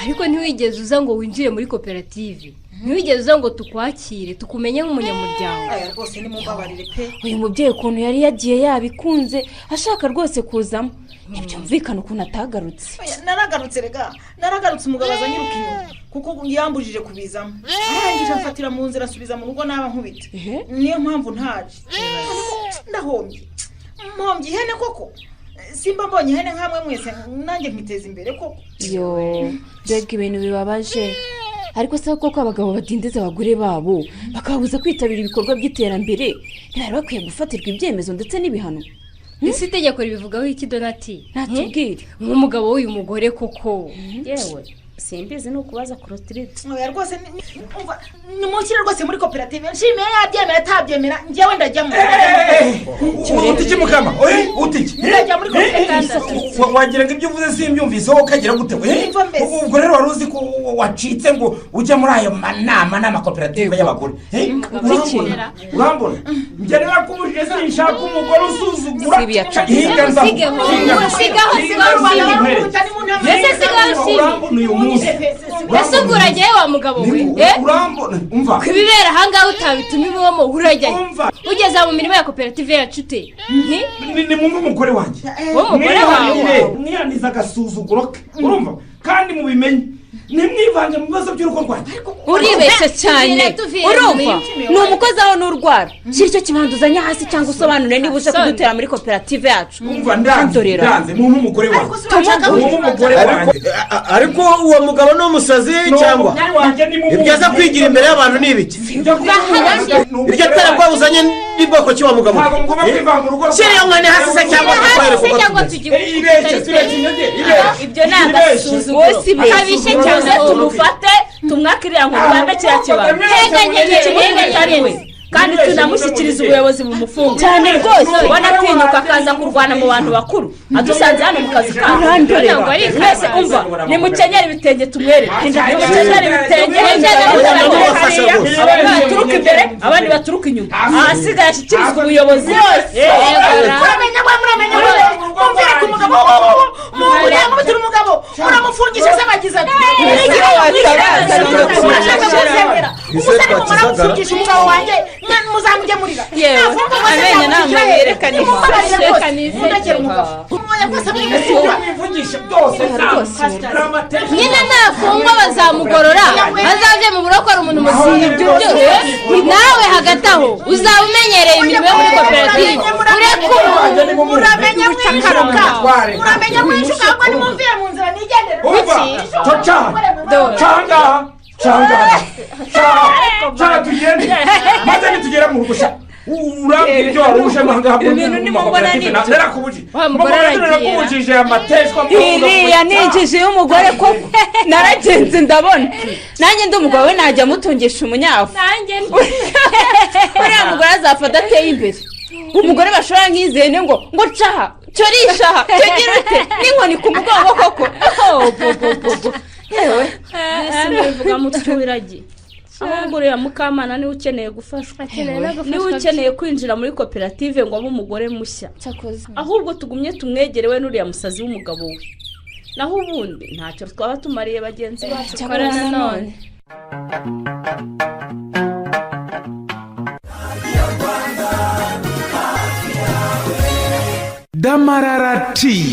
Ariko ntiwigeze uza ngo winjire muri koperative, ntiwigeze uza ngo tukwakire tukumenye nk'umunyamuryango. Aya rwose nimumbabarire pe. Uyu mubyeyi ukuntu yari yagiye yabikunze ashaka rwose kuzamo, ntibyumvikana ukuntu atagarutse. Naragarutse rega, naragarutse. Umugabo azanyiruka inyuma kuko yambujije kubizamo, arangije amfatira mu nzira asubiza mu rugo naba nkubita. Niyo mpamvu ntaje. Ndahombye, mpombye ihene koko. Simba mbonye ihene nkamwe mwese nanjye nkiteza imbere koko. Yo, mbega ibintu bibabaje. Ariko se koko abagabo badindiza abagore babo bakababuza kwitabira ibikorwa by'iterambere, ntibari bakwiye gufatirwa ibyemezo ndetse n'ibihano? Ese itegeko ribivugaho iki Donati? Ntatubwire. Nk'umugabo w'uyu mugore koko. Yewe, simbizi ni ukubaza Clotilde. Oya rwose, nimushyire rwose muri koperative. Nshimiye yabyemera atabyemera, njyewe ndajyamo. Utiki mukama, utiki. Ndajya muri koperative. Wagira ngo ibyo uvuze simbyumvise, wowe ukagira gute? Ubwo rero wari uzi ko wacitse ngo ujye muri ayo manama n'amakoperative y'abagore. Urambona njye narakubujije, sinshaka umugore usuzugura. Hinga nza. Urambona uyu munsi. Ese ubwo urajyayo wa mugabo we? Urambona umva. Kubibera ahangaha utabituma iwamo urajyayo. Ugeze mu mirimo ya koperative yacu ute? Ni mwumve umugore wanjye. Umugore wawe. Mwihaniza agasuzuguro ke. Urumva? Kandi mubimenye, ntimwivange mu bibazo by'urugo rwanjye. Uribeshya cyane. Urumva? Ni umukozi aho n'urwara. Shyira icyo kibanza uzanye hasi cyangwa usobanure niba uje kudutera muri koperative yacu. Umva ndanze, mwumve umugore wanjye. Umugore wanjye. Ariko uwo mugabo ni umusazi cyangwa ibyo aza kwigira imbere y'abantu ni ibiki? Iryo terabwoba uzanye ni bwoko ki wa mugabo? Shyira iyo nkoni hasi se cyangwa tukwereke uko tumeze. Ibyo ni agasuzuguro. Kabishye cyane, tumufate tumwakirira ngo bambe kiriya kibanza. Kandi tunamushyikiriza ubuyobozi bumufunga. Cyane rwose. Wanatinyuka akaza kurwana mu bantu bakuru. Adusanze hano mu kazi kacu. Urandorera. Mwese umva, nimukenyere ibitenge tumwereke. Nimukenyere ibitenge. Abandi baturuka imbere, abandi baturuka inyuma. Ahasigaye ashyikirizwa ubuyobozi. Muramenye we, muramenye we, mumvire ku mugabo, muramubitira umugabo, muramufungisha se bagize ati murashaka kunsengera, umusore mumara umugabo wanjye muzamugemurira. Yewe, amenyo ni amabuye, reka nimumbabarire rwose, mundekere umugabo umwanya rwose mwimufunga. Nyine nafungwa bazamugorora, azave mu buroko ari umuntu muzima. Ibyo byose nawe hagati aho uzaba umenyereye imirimo yo muri koperative, ureke ubu. Muramenye mwishuka, muramenye mwishuka, ahubwo nimumvire mu nzira nigendere. Umva, ca canga canga ca tugende, maze nitugera mu rugo sha urambwira ibyo wari uje ahangaha. Ibintu nimubona ni ibyo. Narakubujije. Wa mugore aragiye. Narakubujije amateshwa. Iriya ni injiji y'umugore koko, naragenze ndabona nanjye ndi umugabo we najya amutungisha umunyafu. Uriya mugore azapfa adateye imbere. Umugore bashobora nk'izene ngo caha cyorisha aha cyogira ute n'inkoni ku mugongo koko. Oh, bo, bo, bo, bo. Yewe. Mbese mubivuga mutyo wiragiye, ahubwo uriya Mukamana niwe ukeneye gufashwa, no gufashwa. Niwe ukeneye kwinjira muri koperative ngo abe umugore mushya. Ahubwo tugumye tumwegere we n'uriya musazi w'umugabo we, naho ubundi ntacyo twaba tumariye bagenzi bacu. Cyakora nanone. Damarara Tea,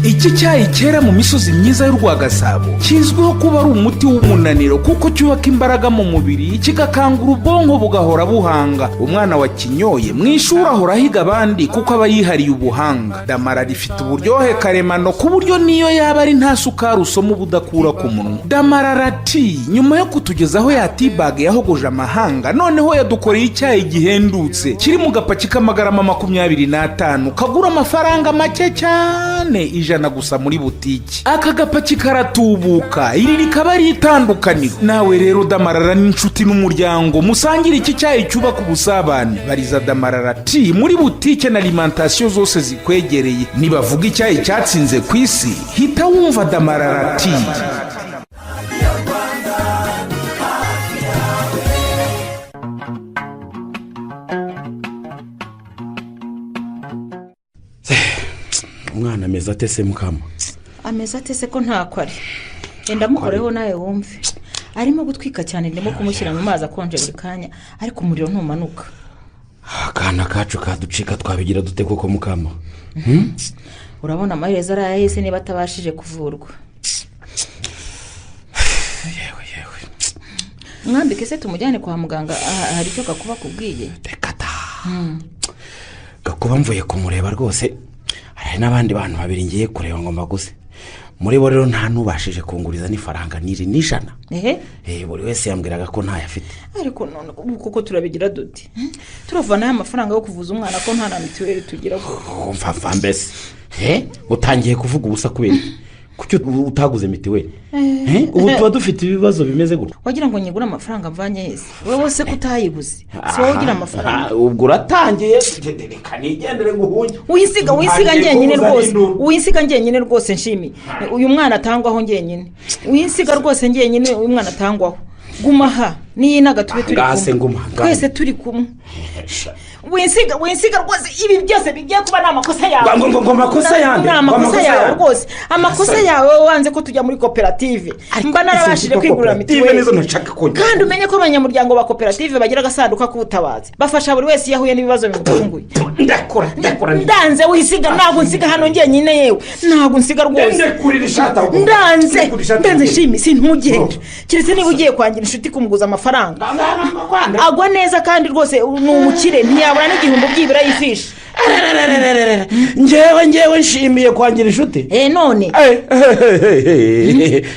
iki cyayi cyera mu misozi myiza y'u Rwagasabo kizwiho kuba ari umuti w'umunaniro, kuko cyubaka imbaraga mu mubiri, kigakangura ubwonko bugahora buhanga. Umwana wakinyoye mu ishuri ahora ahiga abandi kuko aba yihariye ubuhanga. Damara rifite uburyohe karemano ku buryo niyo yaba ari nta sukari usoma uba udakura ku munwa. Damarara Tea, nyuma yo kutugezaho ya tea bag yahogoje amahanga, noneho yadukoreye icyayi gihendutse kiri mu gapaki k'amagarama 25, kagura amafaranga make cyane, 100 gusa muri butiki. Aka gapaki karatubuka, iri rikaba ari itandukaniro. Nawe rero damarara n'inshuti n'umuryango musangire iki cyayi cyubaka ubusabane. Bariza Damarara Tea muri butike na alimentation zose zikwegereye. Nibavuga icyayi cyatsinze ku isi, hita wumva Damarara Tea. Umwana ameze ate se mukama? Ameze ate se ko ntako ari? Enda mukoreho nawe wumve. Arimo gutwika cyane, ndimo kumushyira mu mazi akonje buri kanya, ariko umuriro ntumanuka. Akana kacu kaducika twabigira dute koko mukama? Urabona amaherezo ari ayahise niba atabashije kuvurwa. Yewe yewe. Mwambike se tumujyane kwa muganga, hari icyo Gakuba akubwiye? Reka ta. Gakuba mvuye kumureba rwose, hari n'abandi bantu babiri ngiye kureba ngo mbaguze. Muri bo rero nta n'ubashije kunguriza n'ifaranga n'iri n'ijana. Ehe. Buri wese yambwiraga ko ntayo afite. Ariko none ubu koko turabigira dute? Turavanayo amafaranga yo kuvuza umwana ko nta na mituweli tugira ko? Mva mva mbese. Utangiye kuvuga ubusa kubera iki? Kuki utaguze mituweli? Ubu tuba dufite ibibazo bimeze gutya. Wagira ngo nyigure amafaranga mvanye hese? Wowe se kutayiguze? Si wowe ugira amafaranga. Ubwo uratangiye, reka nigendere nguhunge. Wisiga wisiga njyenyine rwose. Wisiga njyenyine rwose nshimi. Uyu mwana atangwaho njyenyine. Wisiga rwose njyenyine, uyu mwana atangwaho. Guma aha, niyinaga tube turi kumwe. Twese turi kumwe. Winsiga winsiga rwose, ibi byose bigiye kuba ni amakosa yawe. Ngo amakosa yande? Ni amakosa yawe rwose. Amakosa yawe wanze ko tujya muri koperative. Mba narabashije kwigurira mituweli. Kandi umenye ko abanyamuryango ba koperative bagira agasanduka k'ubutabazi. Bafasha buri wese iyo ahuye n'ibibazo bimutunguye. Ndakora. Ndanze wisiga, ntabwo nsiga hano njyenyine yewe. Ntabwo nsiga rwose. Ndekurira ishati ahubwo. Ndanze. Ndanze shimi sintugende. Keretse niba ugiye kwangira inshuti kumuguza amafaranga. Agwa neza kandi rwose ni umukire, ntiyabura n'igihumbi byibura yifisha. Ngewe nshimiye kwangira inshuti. None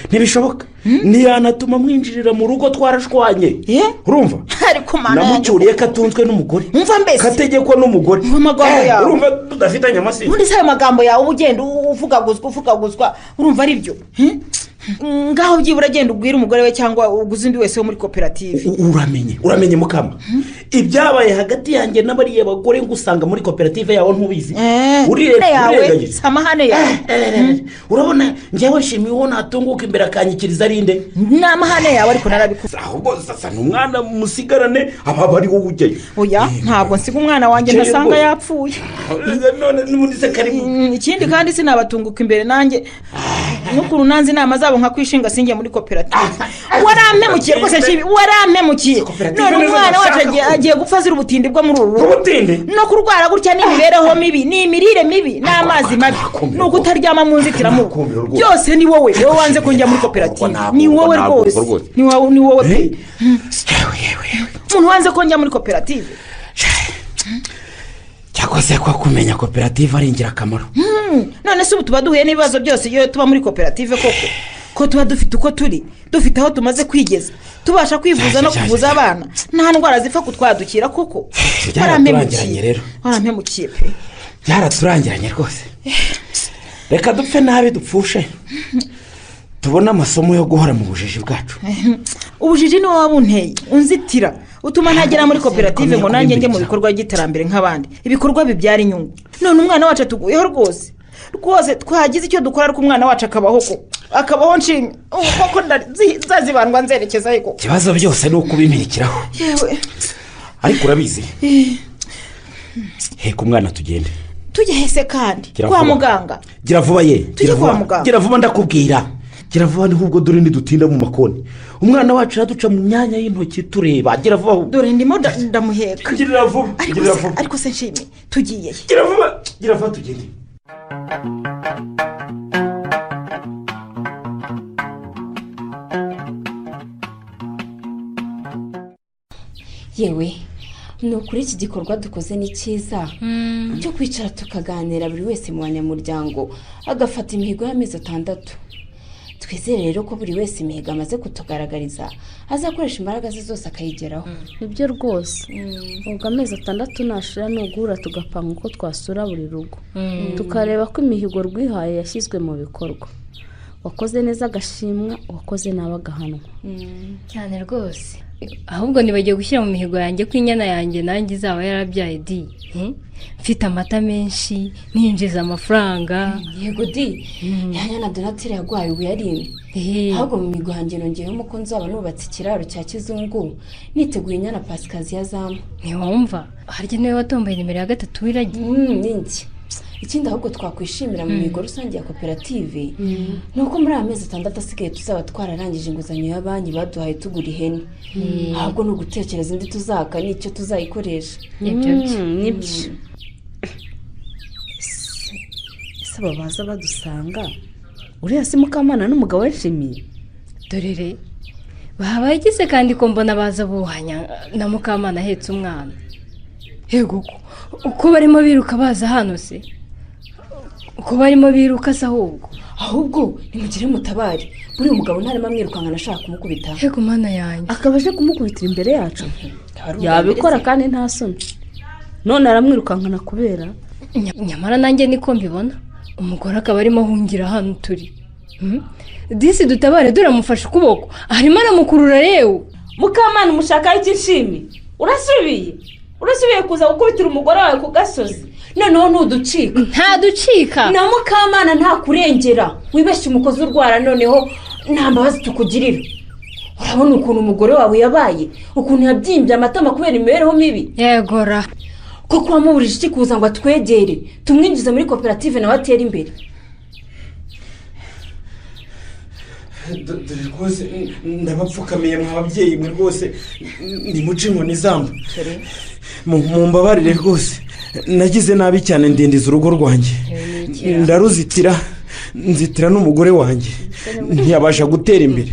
ntibishoboka. Ntiyanatuma mwinjirira mu rugo twarashwanye. Urumva? Ariko mana yanjye. Namucyuriye ko atunzwe n'umugore. Umva mbese. Kategekwa n'umugore. Amagambo yawe. Urumva tudafitanye amasi. Ubundi se ayo magambo yawe uba ugenda uvugaguzwa urumva ari byo? Ngaho byibura agenda ubwira umugore we cyangwa uguze undi wese wo muri koperative. Uramenye mukama. Ibyabaye hagati yanjye n'abariya bagore ngusanga muri koperative yawe ntubizi. Yawe amahane yawe. Urabona njyewe nshimiye uwo natunguka imbere akanyikiriza arinde. Ni amahane yawe ariko narabikuze. Ahubwo sasa n'umwana musigarane aba bari wowe ujyayo. Oya ntabwo nsiga umwana wanjye ndasanga yapfuye. None n'ubundi se kari. Ikindi kandi sinabatunguka imbere nanjye n'ukuntu nanze inama zabo nka kwishinga sinjye muri koperative. Warampemukiye rwose nshimi, warampemukiye. None umwana wacu agiye gupfa azira ubutindi bwo muri uru rugo. No kurwara gutya n'imibereho mibi, ni imirire mibi, n'amazi mabi, ni ukutaryama mu nzitiramubu. Byose ni wowe, wowe wanze ko njya muri koperative. Ni wowe rwose, ni wowe pe. Umuntu wanze ko njya muri koperative. Cyakoze ko kumenya koperative ari ingirakamaro. None se ubu tuba duhuye n'ibibazo byose iyo tuba muri koperative koko? Ko tuba dufite uko turi, dufite aho tumaze kwigeza, tubasha kwivuza no kuvuza abana, nta ndwara zipfa kutwadukira koko. Byaraturangiranye rero. Warampemukiye pe. Byaraturangiranye rwose. Reka dupfe nabi dupfushe, tubone amasomo yo guhora mu bujiji bwacu. Ubujiji ni wowe wabunteye, unzitira, utuma ntagera muri koperative ngo nanjye njye mu bikorwa by'iterambere nk'abandi, ibikorwa bibyara inyungu. None umwana wacu atuguyeho rwose. Rwose twagize icyo dukora ariko umwana wacu akabaho ko akabaho nshimye koko nzazibandwa nzerekeza ariko ikibazo byose ni ukubimikiraho. Yewe ariko urabizi, heka umwana tugende. Tujye hese kandi kwa muganga. Gira vuba ye, tujye kwa muganga. Gira vuba ndakubwira. Gira vuba ahubwo dore ntidutinda mu makoni. Umwana wacu araduca mu myanya y'intoki tureba. Gira vuba. Dore ndimo ndamuheka. Gira vuba. Ariko se nshimye tugiye. Gira vuba. Gira vuba tugende. Yewe ni ukuri iki gikorwa dukoze ni cyiza cyo kwicara tukaganira buri wese mu banyamuryango agafata imihigo y'amezi 6. Twizere rero ko buri wese imihigo amaze kutugaragariza azakoresha imbaraga ze zose akayigeraho. Nibyo rwose. Ubwo amezi 6 nashira ni uguhura tugapanga uko twasura buri rugo, tukareba ko imihigo rwihaye yashyizwe mu bikorwa. Wakoze neza agashimwa, wakoze nabi agahanwa. Cyane rwose. Ahubwo nibagiye gushyira mu mihigo yanjye ko inyana yanjye nanjye izaba yarabyaye di. Mfite amata menshi, ninjiza amafaranga. Yego di, ya nyana Donatille yagwaye ubu yarimye. Ahubwo mu mihigo yanjye nongeyemo ko nzaba nubatse ikiraro cya kizungu, niteguye inyana Pasikazi yazamu. Ntiwumva, harya niwe watomboye nimero ya 3 w'iragi. Ninjye. Ikindi ahubwo twakwishimira mu mihigo rusange ya koperative ni uko muri aya mezi 6 asigaye tuzaba twararangije inguzanyo ya banki baduhaye tugura ihene. Ahubwo ni ugutekereza indi tuzaka n'icyo tuzayikoresha. Nibyo. Ese aba baza badusanga uriya si Mukamana n'umugabo we Nshimiye? Dorere babagize kandi ko mbona baza buhanya na Mukamana ahetse umwana. Yego uko barimo biruka baza hano se, uko barimo biruka se ahubwo nimugire mutabare. Buri mugabo ntarimo amwirukankana ashaka kumukubita. Yego mana yanjye, akaba aje kumukubitira imbere yacu. Yabikora kandi nta soni. None aramwirukankana kubera nyamara nanjye niko mbibona. Umugore akaba arimo ahungira hano turi. Disi dutabare, dore amufashe ukuboko arimo aramukurura. Yewe Mukamana umushaka iki nshimi? Urasubiye kuza gukubitira umugore wawe ku gasozi? Noneho ntuducika. Ntaducika na Mukamana ntakurengera. Wibeshye umukozi urwara, noneho nta mbabazi tukugirira. Urabona ukuntu umugore wawe yabaye, ukuntu yabyimbye amatama kubera imibereho mibi. Yegora koko wamuburije iki kuza ngo atwegere tumwinjize muri koperative nawe atere imbere? Dore rwose ndabapfukamiye mwa babyeyi mwe rwose, nimuce inkoni zamba, mumbabarire rwose. Nagize nabi cyane ndindiza urugo rwanjye, ndaruzitira, nzitira n'umugore wanjye ntiyabasha gutera imbere,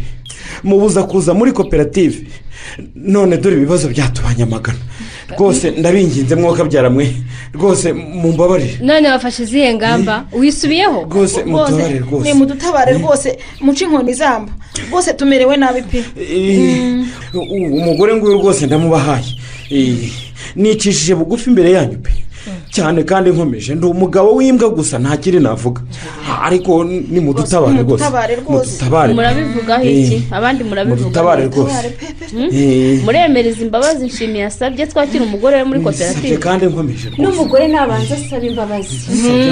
mubuza kuza muri koperative. None dore ibibazo byatubanye amagana rwose. Ndabinginze mwokabyara mwe rwose mumbabarire. None wafashe izihe ngamba? Wisubiyeho rwose? Mutabare rwose, ni mudutabare rwose, muce inkoni zamba rwose, tumerewe nabi pe. Umugore nguyu rwose ndamubahaye, nicishije bugufi imbere yanyu pe. Cyane kandi nkomeje, ndi umugabo w'imbwa gusa, nta kiri navuga, ariko nimudutabare rwose. Mudutabare. Murabivugaho iki abandi? Murabivuga? Mudutabare rwose. Muremereza imbabazi Nshimiye yasabye twakira umugore we muri koperative? Kandi nkomeje rwose. N'umugore nabanza asaba imbabazi,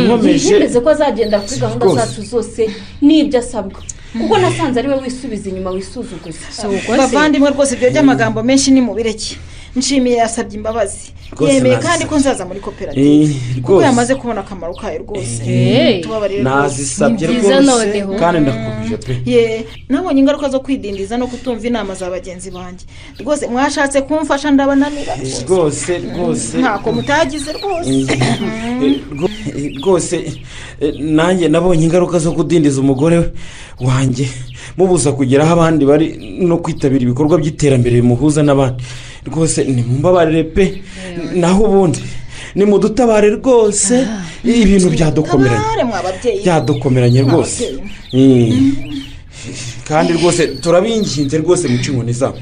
Nkomeje. yemeze ko azagenda kuri gahunda Rwose. zacu zose n'ibyo asabwa, kuko nasanze ari we wisubiza inyuma, wisuzuguza. Bavandimwe, rwose ibyo by'amagambo menshi ni mubireke. Nshimiye yasabye imbabazi, Rwose yemeye nazisabye. kandi ko nzaza muri koperative, kuko Rwose. yamaze kubona akamaro kayo rwose. Tubabarire rwose. Nazisabye rwose kandi ndakomeje pe. Ye, nabonye ingaruka zo kwidindiza no kutumva inama za bagenzi banjye. Rwose mwashatse kumfasha ndabananira. Rwose rwose. Ntako mutagize rwose. Rwose nanjye nabonye ingaruka zo kudindiza umugore wanjye, mubuza kugera aho abandi bari no kwitabira ibikorwa by'iterambere bimuhuza n'abandi. Rwose nimumbabarire pe, naho ubundi nimudutabare rwose, ibintu byadukomeranye. Tabare mwa babyeyi. Byadukomeranye Mwa rwose. babyeyi. Kandi rwose turabinginze rwose, muce inkoni zabo.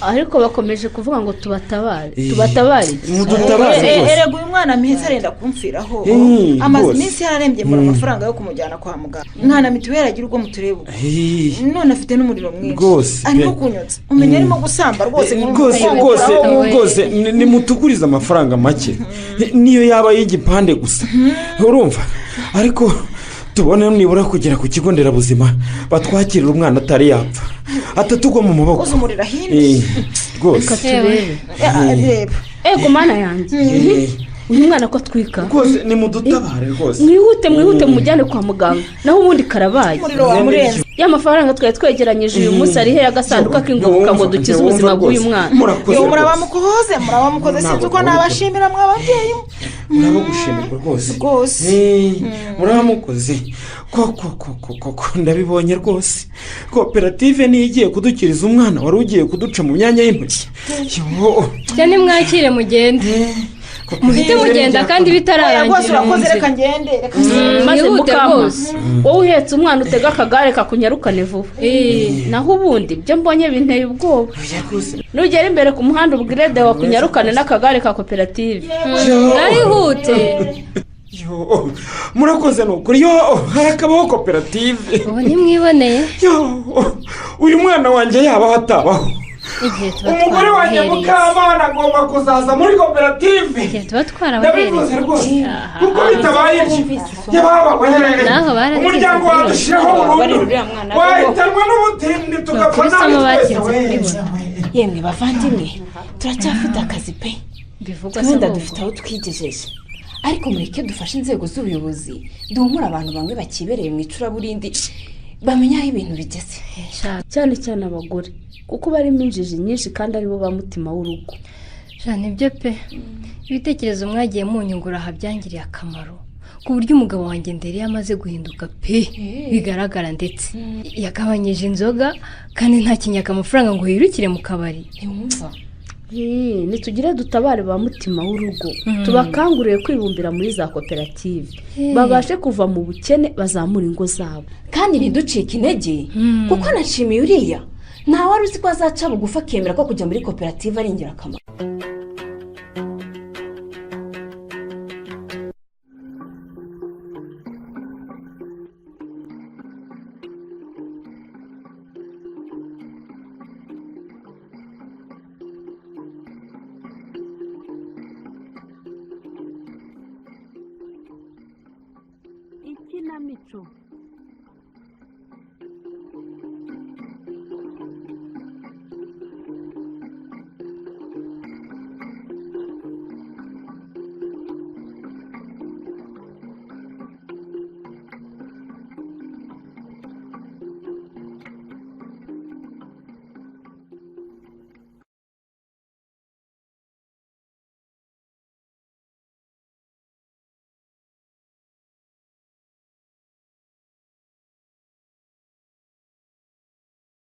Ariko bakomeje kuvuga ngo tubatabare, tubatabare iki? Mudutabare rwose. Erega uyu mwana mwiza arenda kumfiraho. Amaze iminsi yararembye, mbura amafaranga yo kumujyana kwa muganga. Nta na mituweli agira, ubwo mutureba uko. None afite n'umuriro mwinshi, Rwose pe. arimo kunyotsa, umenya arimo gusamba rwose. Rwose rwose rwose, nimutugurize amafaranga make, niyo yaba ay'igipande gusa, urumva, ariko tubone nibura kugera ku kigo nderabuzima batwakirira umwana atari yapfa, atatugwa mu maboko. Uzi umuriro ahinde. Rwose. Reka turebe. Reba. Ego mana yanjye, uyu mwana ko atwika! Rwose nimudutabare rwose. Mwihute, mwihute, mumujyane kwa muganga, naho ubundi karabaye. Umuriro wamurenze. Ya mafaranga twari twegeranyije uyu munsi ari he agasanduka k'ingoboka ngo dukize ubuzima bw'uyu mwana? Murakoze Yo, rwose. murabamukoze, murabamukoze, sinzi uko nabashimira mwa babyeyi. Muraba gushimirwa rwose. Rwose. Muramukoze koko koko koko, ndabibonye rwose. Koperative niyo igiye kudukiriza umwana wari ugiye kuduca mu myanya y'intoki. Yo. Cyane, mwakire mugende, muhite mugenda kandi Oya, rwose bitararangira. urakoze, reka ngende, reka ngende. Maze Mwihute mukama, rwose. wowe uhetse umwana utega akagare kakunyarukane vuba, naho ubundi ibyo mbonye binteye ubwoba. Nugera imbere ku muhanda ubwire dewa kunyarukane n'akagare ka koperative. Mwihute. Yo, murakoze ni ukuri. Yo, harakabaho koperative. Ubu ntimwiboneye? Yo, uyu mwana wanjye yabaho atabaho, Igihe tuba umugore wanjye twarabahereye. Mukamana agomba kuzaza muri koperative. Igihe tuba Ndabivuze twarabahereye. rwose, kuko bitabaye ibyo, yababawe, Naho baratsinze. umuryango wadushiraho burundu, wahitanwa n'ubutindi, tugapfa Nukuri nabi isomo twese batsinze we. kuribona. Yemwe bavandimwe, turacyafite akazi pe. Bivugwa se Wenda ahubwo. dufite aho twigejeje, ariko mureke dufashe inzego z'ubuyobozi, duhumure abantu bamwe bakibereye mu icuraburindi, bamenye aho ibintu bigeze. Cyane cyane abagore, kuko barimo injiji nyinshi kandi aribo ba mutima w'urugo. Sha, nibyo pe, ibitekerezo mwagiye munyungura aha byangiriye akamaro, ku buryo umugabo wanjye ndere yamaze guhinduka pe, bigaragara, ndetse yagabanyije inzoga kandi nta kinyaka amafaranga ngo yirukire mu kabari. Ntiwumva? Nitugire dutabare ba mutima w'urugo, tubakangurire kwibumbira muri za koperative, babashe kuva mu bukene, bazamura ingo zabo. Kandi ntiducike intege, kuko nashimiye uriya, nta wari uzi ko azaca bugufi akemera ko kujya muri koperative ari ingirakamaro. Ikinamico.